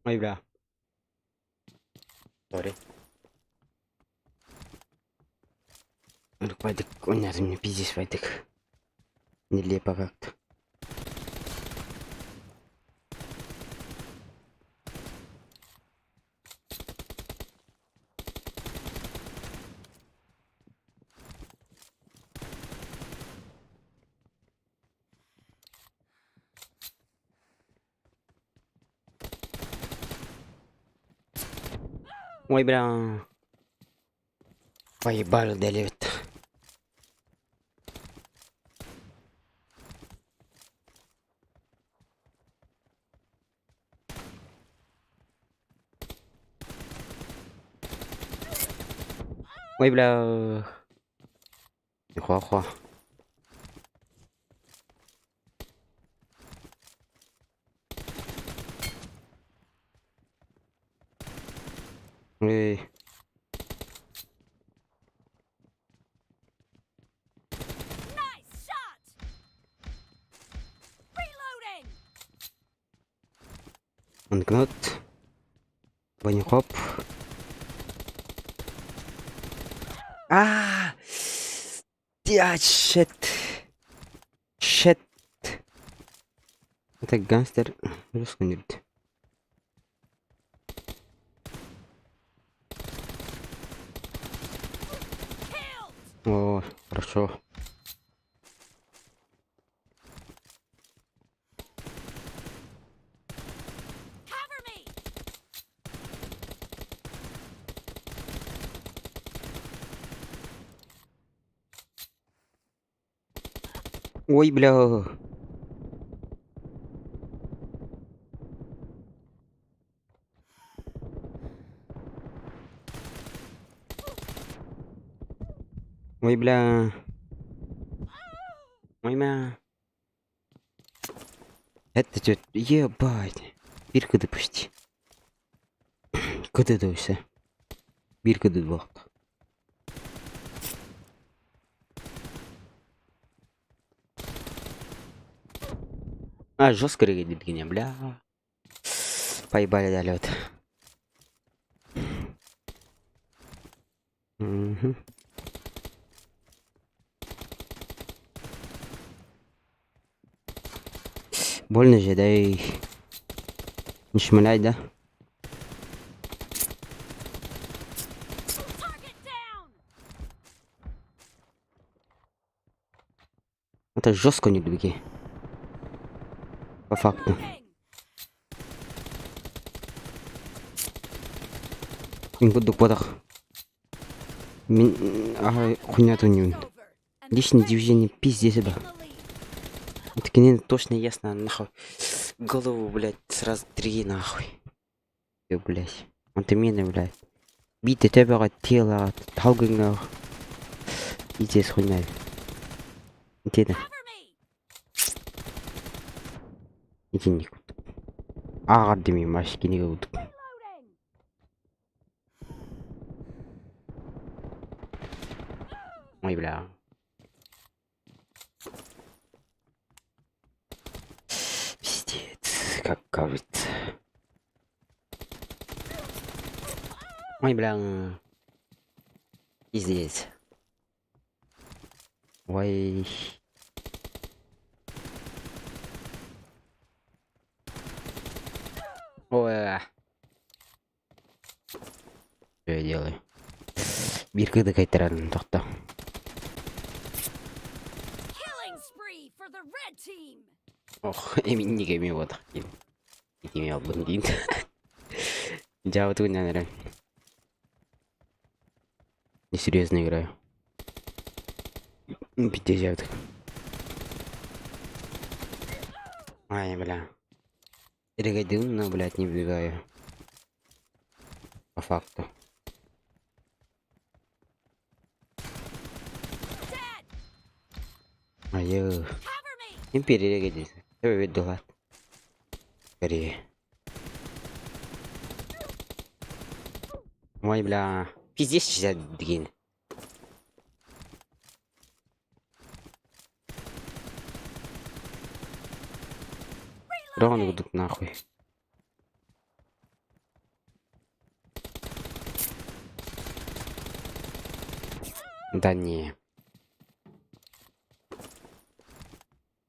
Ой, бля. Сори. Вайдек, ойнадым мне пиздец, Вайдек. Нелепо как-то. Ой, бля. Поебали делит. Ой, бля. Хуа-хуа. Эй. Nice shot! Reloading! Анкнот. Банихоп. А! Я, shit. Shit. Это гангстер. Русский. Killed! О, хорошо. Cover me! Ой, бля. Ой, бля. Ой, мя. Это чё? Ебать. Бир кыды почти. Кыды да Бир кыды буолта. А, жестко регенит, бля. Поебали дали вот. Угу. Больно же, да и... Не шмаляй, да? Это жестко не двиги. По факту. Курдук бодох. Мин ага хуйня не Личное движение пиздец да. Это не точно ясно нахуй. Голову, блядь, сразу три нахуй. Ё, блядь. Антимина, блядь. Бите төбөҕө тело талгыҥҥа пиздец хуйня. Итини. Итинник. Ааҕар димим маш кинигэ курдук. Ой, бля. Пиздец, как говорится. Ой, бля. Пиздец. Ой. Ой. Что я делаю? Биир кыды кайтаран тохто. Ох, эминник эми бодох диим. Итими албын диин. Жабытыгын эрэн. Несерьезно играю. Пиздец жабытык. Ай, бля. Перегодил, но, блядь, не бегаю. По факту. Айы. Империя здесь. Дугат. Скорее. Ой, бля. Пиздец сейчас дигин. Дрон будут нахуй. Да не.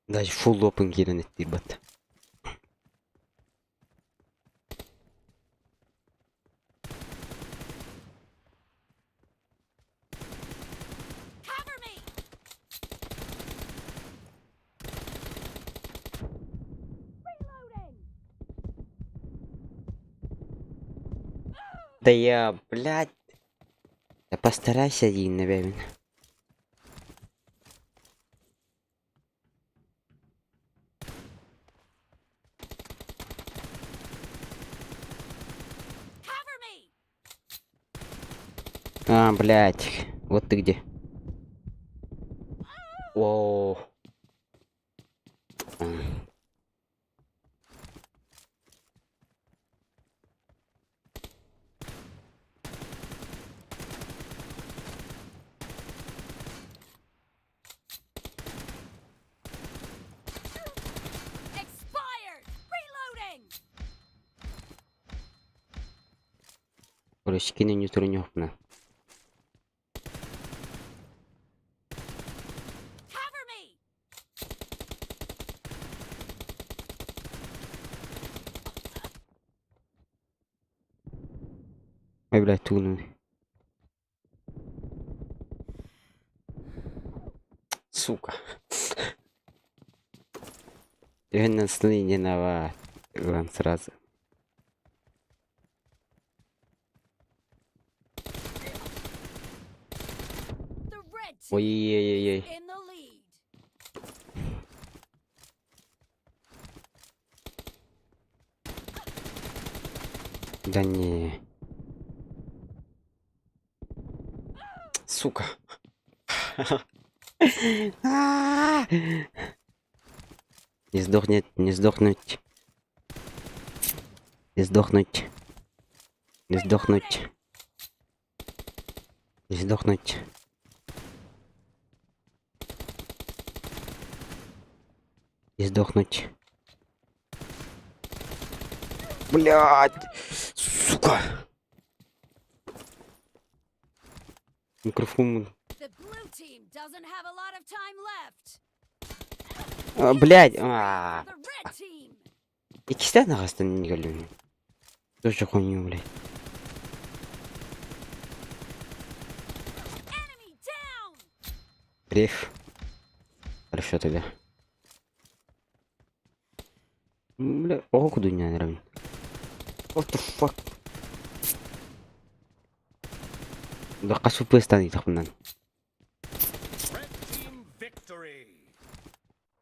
Даже full open киирэн эттиир Да я, блядь. Да постарайся, один, наверное. А, блядь. Вот ты где. Воу. Короче, кине не турнёхна. Ой, блядь, туну. Сука. Я сны не нават. Сразу. Ой-ой-ой-ой. Да не. Сука. Не сдохнет, не сдохнуть. Не сдохнуть. Не сдохнуть. Не сдохнуть. Не сдохнуть. Блядь! Сука! Микрофон. The blue team doesn't have a lot of time left. А, блядь! А. The red team. Иккистээн аҕастан иннигэр Тоже хуйню, блядь. Enemy down. Реф. Хорошо тогда. Бля, оҕо кудуня нравится. What the fuck? Да хас FPS-тан ыйтахпынан. Red team victory.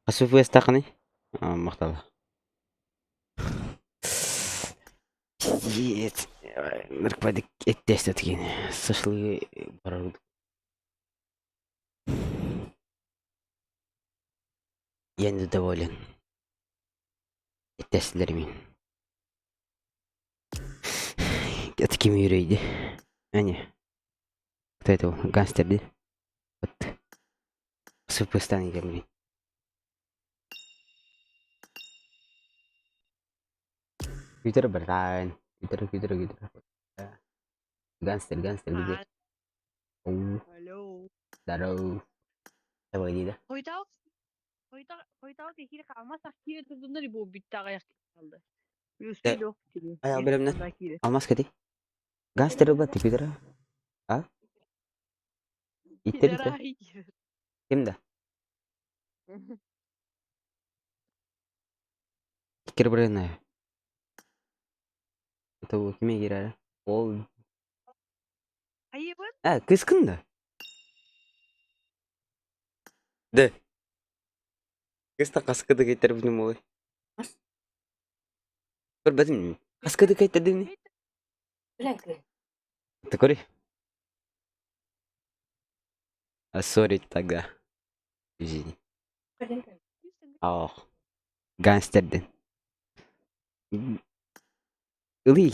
Хас FPS-тахыный? Махтал. Пиздец. Нарквадик эттест такие. Сошли барар. Я недоволен. Эттэстилэр мин. Это ким үөрүйдэ? Ани. Кто это был? Гангстер, да? Вот. Суперстан блин. Күүтэр бараан. Күүтэр, күүтэр, күүтэр. Гангстер, гангстер где? Оу, Алло. здорово. Давай, иди, да? Хойутаабыт хойутаабыт эһиил хаалмас киирэ турдуннар бу бүттэ аҕыйах хаалла. Да. Плюс киирэ. Айа, бэлэмнэн. Алмаз кэти. Гангстер ылбат күүтэр. А? Иттер, иттер. Ким да? Иккер барыана. Это киме киирэр? Ол Айыбын. А, кыскын да? Да. Кыста хаскыды кэйтэрбитим буолуой? Көрбөтүм. Хаскыды кэйтэрдиҥ Ты А сори тогда. Извини. Ох. Гангстердин. Ылый.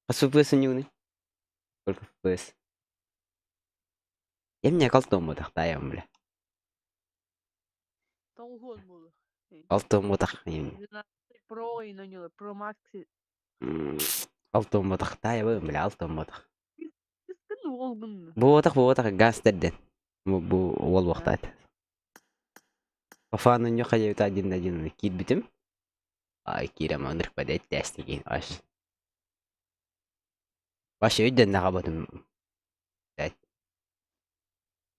Хас FPS ньууный? Сколько FPS? Эмне калтоммутах таайам бля. Тоҕуһуон буолуо. Алтоммутах эмне. Pro ойноньолор, Pro Max. Алтоммутах таайабын бля алтоммутах. Кыскын уолгун. Буотах буотах гангстерден. Бу бу уол буохтаат. Пафан ньо хайабыта один один киирбитим. Ай киирем ынырык бадет тээстигин аш. Вообще өйдөн наҕабытым. Блядь.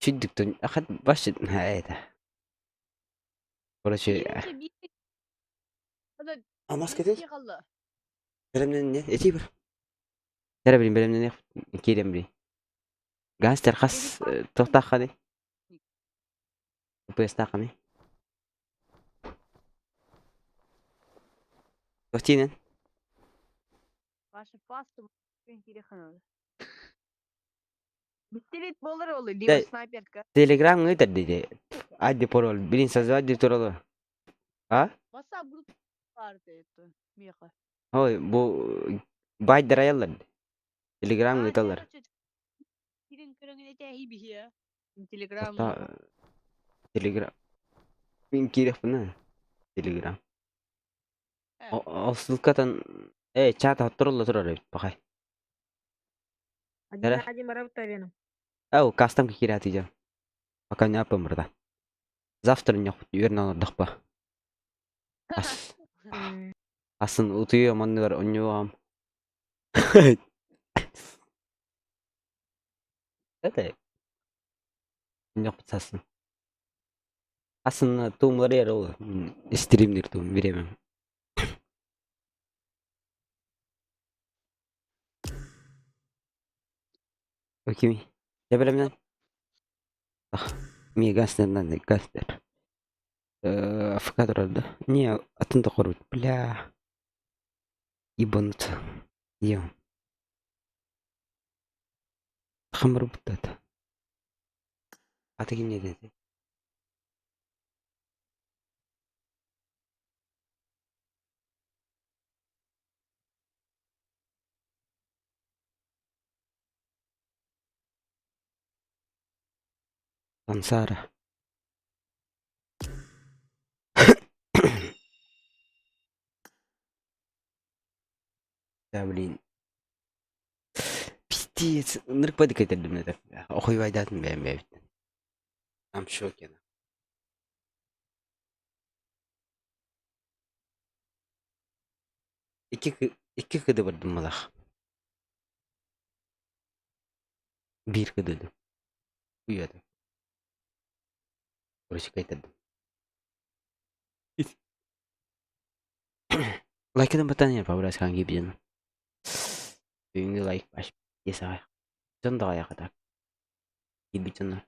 Чүддүктүн ахат вообще это. Короче, Алмаз кэтий? Бэлэмнэн этий бар. Тэрэ билин бэлэмнэниэх киирэн билин. Гангстер хас туохтаахханый? ПС-таахханый? Туох тиинэн? Ваша паста Бистилит болар ол, либо Да. снайперка. Телеграм ыытар диде. Адди пароль. Билин создавать деп туралы. А? WhatsApp группа бар это. Меха. Ой, бу байдер аяллар. Телеграм ыыталлар. Кирин көрөҥүн этээһи биһиэ. Телеграм. Телеграм. Мин киириэхпин Телеграм. Ол ссылкатан э чат турулла турар эбит пахай. Один один барабыт Ау, кастом киирээти дьон. Пока не аппым мырда. Завтра не үөрнэн олордохпо. Ас асын утуйуом оннугар онньуом. Это Ньохпут сасын. Асын туумлары эр ол стримнир туум время. Окей. Я бэлэмнэн. Ми гангстердан гангстер. АФК турар да? Не, атын тохорбут. Бля. Ебануться. Ем. Хамыр буттат. Аты ким диэтин этэй? Сансара. Да блин. Пиздец. Ынырык бадык этэрдим это. Охуйбайдаатым бэйэм бэйэбиттэн. I'm в шоке. Икки икки кыды бардым малах. Биир кыдыды. Уйады. Короче, кайтардым. Лайкынан батан побрать кибиден. Бүгүҥҥү лайк баш десаҕай. Дьон даҕайаха так. Киирбит дьоннор.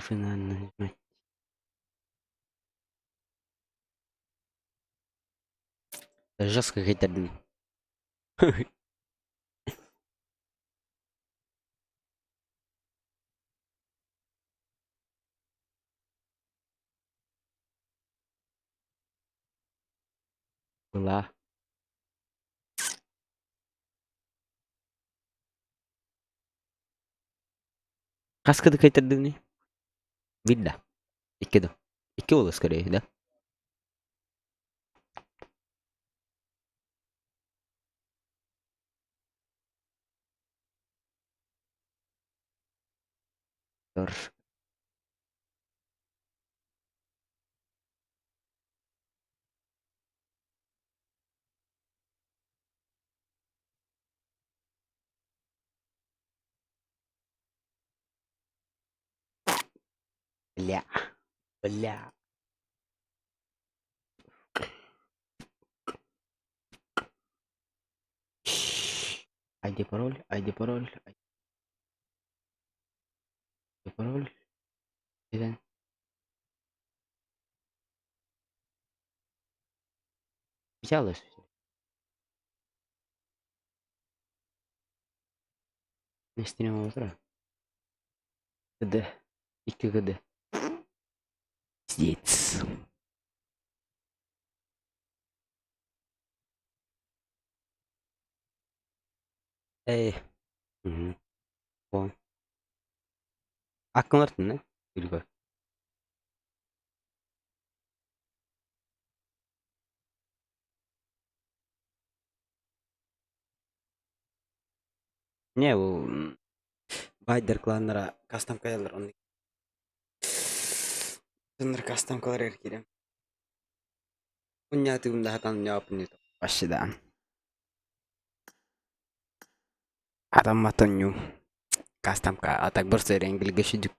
Нажимать. Жестко кайтардым. Была. Хас кыды кайтардыгыный? Биир да? Икки да? Икки буолуо скорее, да? Тор. Бля. Бля. ID пароль, ID пароль, ID пароль. Деген. Взялась. Нестине утро. КД. 2 КД. Пиздец. Эй. Мгм. Вон. Аккын да? Билбэт. Не бу Байдер кланнара кастом каялар оннук. Дьоннор кастом-каларыгар киирэн. Унньаатыгым да сатаан унньаабаппын вообще да. Атаммат онньуу. Кастомка а так барса эрэнгилгэ сүдүк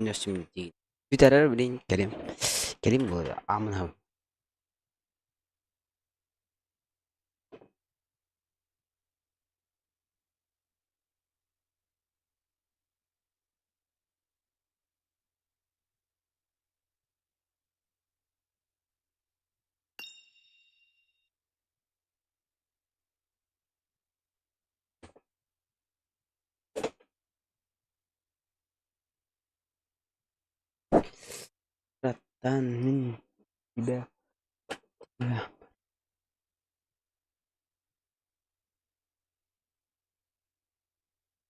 нөсүм дии. Бүтэрэр блин кэлим. Кэлим буолар амынһым. Братан, мин тебя тебя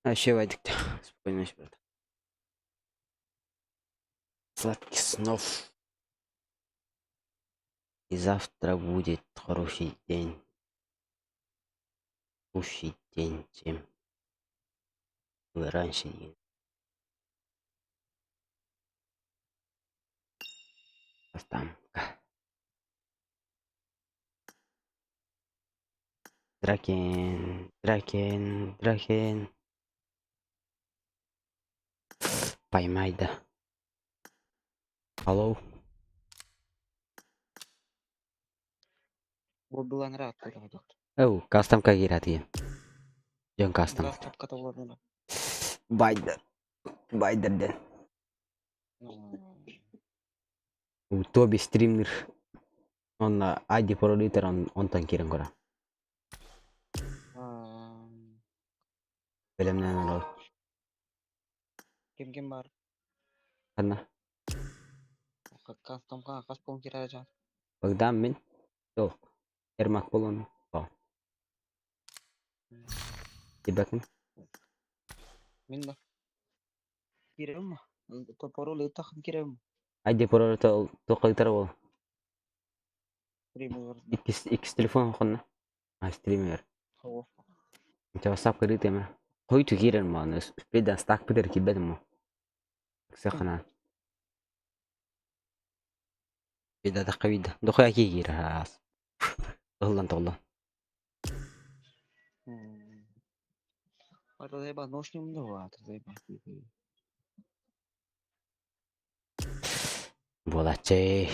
Вообще, Вадик, спокойной ночи, брат. Сладких снов. И завтра будет хороший день. Худший день, чем был раньше день. Там. Дракен, Дракен, Дракен. Поймай, да. Алло. Буолбулан ырааттылар. Оу, кастомка киирэтиин. Дьон кастом. Кастомка тобуланна. Байдер. Байдер диэн. Тоби стримнер. Онно ID пароль онтон киирэн көрө. Бэлэмнээн олорор. Ким ким бар? Ханна? Хастамка хас пол кирää жан. Богдан мин. Жоқ. Ермак болон. Тибакын. Мин да. Кирем. Пароль это кирем. ID пароль тоқайтар ол. Стример. Иккис телефон хонна. А стример. Хо. Инте WhatsApp кырыт эме. Хойту кирен маны. Спедан стак пидер кибедим мо. Сахана. Вида да кавида. Дохуя ки кир. Ыллан толлан. А то заеба ношним два, то заеба. Буолаччы.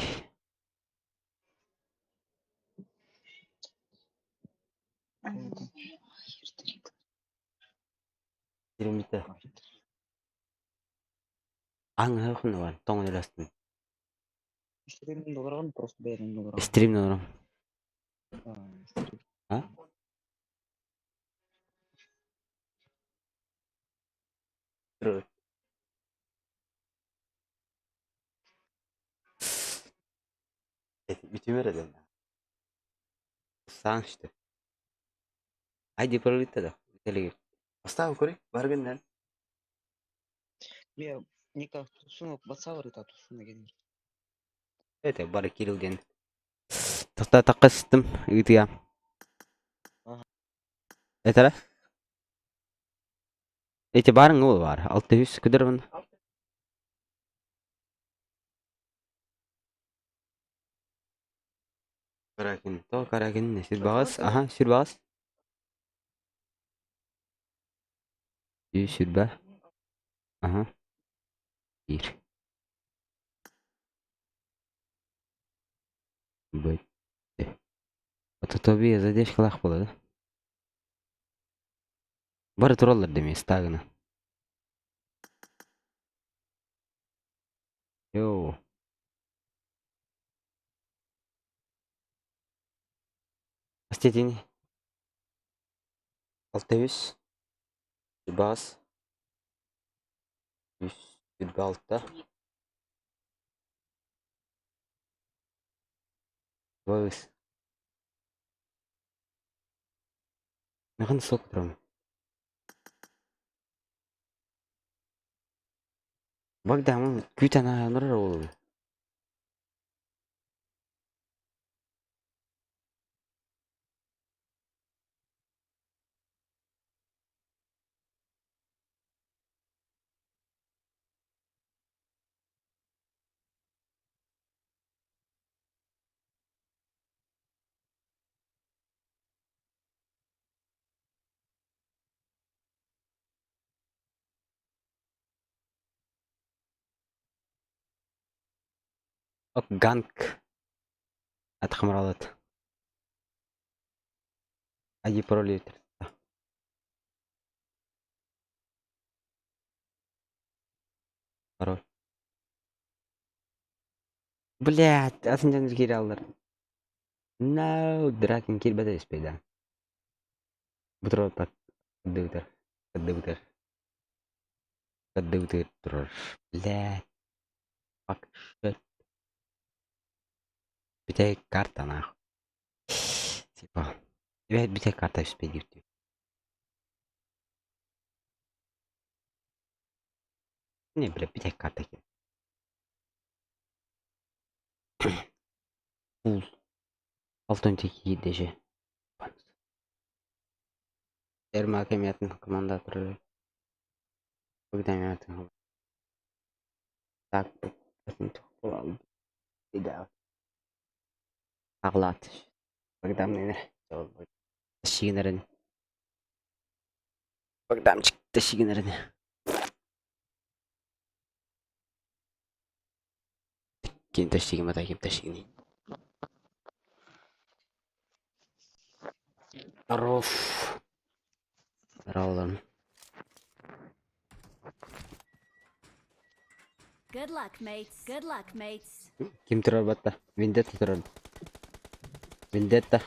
Стримите. Аң хөхүн тоңун элестин. Стрим долларган просто бэрин долларган. Стрим нором. А? Бүтүмөр эден. Сан işte. ID пароль да. Телеги. Поставь кори, баргыннан. Мен ника тусуну батсабыр это тусуну ген. Это бары кирилден. Тахта таққастым, ыытыя. Это Эти барың ол бар. 600 күдірмін. Каракин, то каракин, сүрбағас, аха, сүрбағас. Сүрбә. Аха. Бір. Бітті. Ата тоби задержкалах болады. Бары тураллар демей, стагына. Йоу. Астетини. 600. Бас. 126. Выс. Маған сок тұрам. Богдан, күйт ана нұрар ол. Ок, ганк. Атхамралат. Ади пароль етер. Пароль. Блять, атын жаныр кире алдар. No, дракен кирбеде испейда. Бутро пат. Дыутер. Дыутер. Дыутер. Блять. Fuck shit. Бите карта нахуй. Типа. Бите карта испейди. Не, бля, бите карта ки. Фул. Алтын теки деже. Ермак эмиятын команда турар. Богдан эмиятын. Так, Аглат. Богдан нене. Ташигинерин. Богданчик ташигинерин. Ким ташигин бата ким ташигини. Здоров. Здорово. Good luck, mates. Good luck, mates. Ким турар батта? Вендетта турар. Вендетта.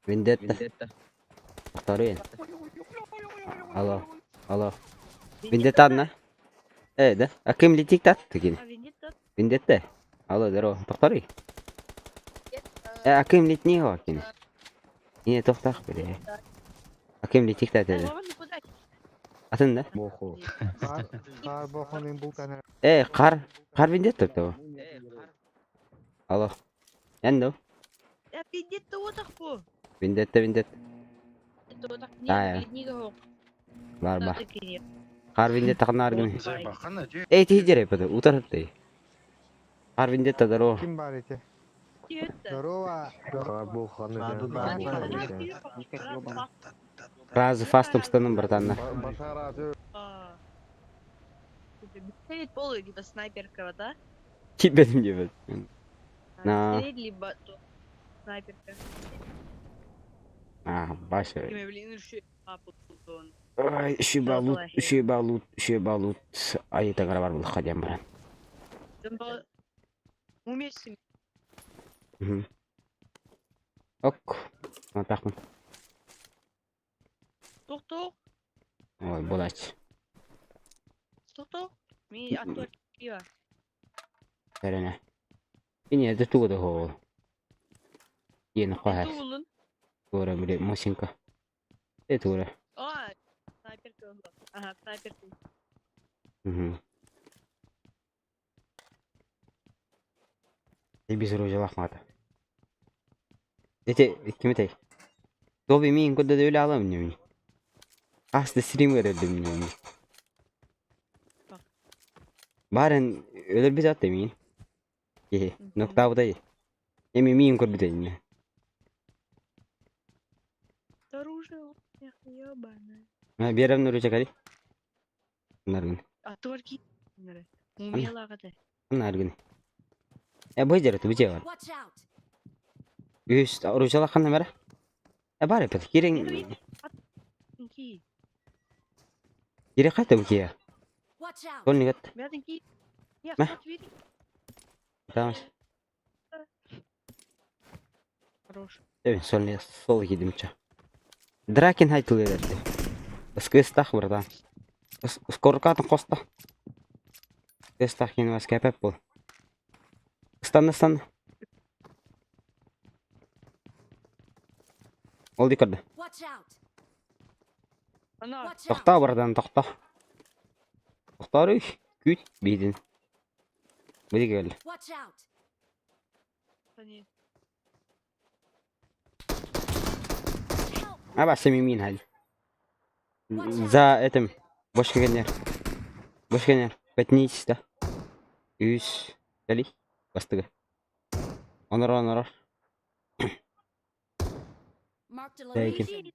Вендетта. Второй. Алло. Алло. Вендетта одна. Э, да? А ким летит так? Такие. А Вендетта? Вендетта. Алло, здорово. Повтори. Э, а ким летни его кини? Не, тохтах, бля. А ким летит так? Атын да? Боху. Хаар, хаар бохун бултан. Э, хаар, хаар Вендетта того. Алло. Эн доо? Э, Вендетта отах бу. Вендетта, Вендетта. Вендетта отах. Да, Не, хоқ. Бар, бар. Хаар Вендетта ханна аргын. Эй, ти хиджер эпэдэ, утар хаттай. Хаар Вендетта, здорово. Ким бар эти? Здорово. Хаар боху Сразу фастом станом, братан. Пистолет полый, либо снайперка, да? Кибетим диэбит. На. Пистолет, либо то снайперка. А, баша. Киме, блин, еще он. Ай, үчүгэй лут, үчүгэй лут, үчүгэй лут. Ай, таҥара бар буолуохха диэн баран. Уместим. Ок. Матахмын. Тохтоо. Ой, буолааччы. Тохтоо. Ми аттуар кива. Эрэнэ. Ини это туга да хоол. Иэн хоһар. Туулун. Туора били Мосинка. Э туора. А, снайперка. Ага, снайперка. Мгм. Без оружия мата. Эти ким этэй? Тоби миин кодда өлө алам нemi. Аста стрим көрөдүм нemi. Барын өлөр атты миин. Е, ноктабыдай. Эми миин көрбүтэ инне. Оружие, ебаное. Берем нуру чакари. Наргын. А торки. Умела гата. Наргын. Э, бу жере тубу бар. Watch out! Үс оружие ханна бара. Э, бар эпет. Кирен Ки. кире кайта бу кия. Watch out! Толнигат. Бятын ки. Я Мә. хат вери. Tamam. Хорош. Эми солни сол кидимча. Дракен хайтыл берди. Ыскыстах братан. Скоркатын коста. Ыскыстах кин вас кепеп бол. Ыстанна ыстанна. Ол ди көрдө. Watch out! Ана. Watch out! Тохтоо братан, тохтоо. Тохтоору күт бийдин. Бу кел. Watch out! Тани. Help! Аба семи мин хал. За этим. Бош кегенер. Бош кегенер. Пятнись, да. Үс. Кали. Бастыгы. Онор онор. Marked a Thank you. location.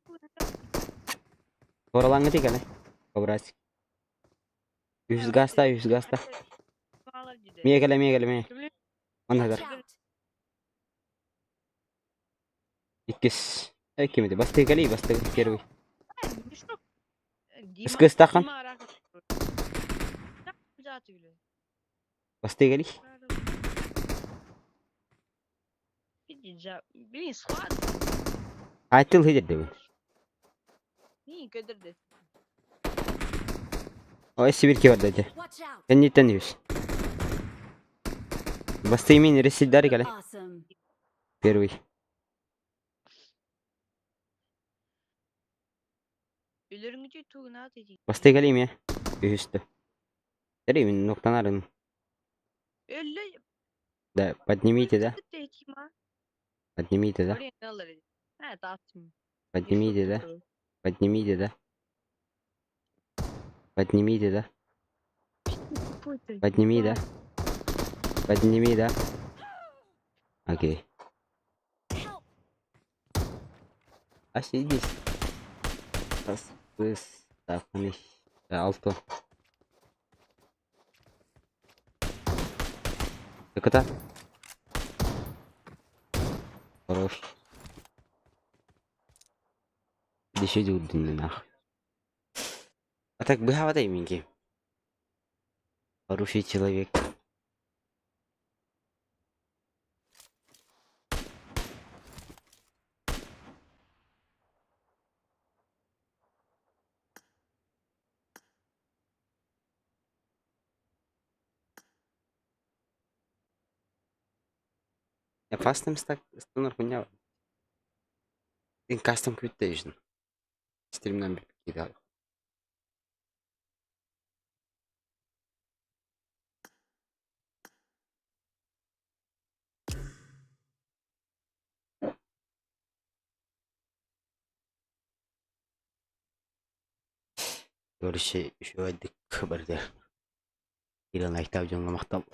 Оралаңы тик әле. Образ. Үс гаста, үс гаста. Мие келе, мие келе, мие. Онна Watch көр. out! Иккис. Кимди? Бастыгы кали, бастыгы первый. Ыскыстахан. Бастыгы кали. Блин, склад. Айтыл хидерди. Не, көдөрдү. Ой, Сибирь кеберди. Watch out! Кенниттен үс. Бастыгы мин ресиддар келе. Awesome. Первый. Өлөрүңү тугуна деди. Бастыгы кали мие. Үстү. Тери мин ноктанарын. Өллө. Да, поднимите, да? Поднимите, да? Поднимите, да? Поднимите, да? Поднимите, да? Подними, да? Подними, да? Окей. Help! А сидись. Алто. Так это? Хорош. Дешеди удын нах. А так быхаватай минки. Хороший человек. Опасным станар хуйня. Кастом квитейшн. Стримнан кидал. Короче, үчүгэйдик барда. Киирэн лайктаах дьоҥҥо махтал.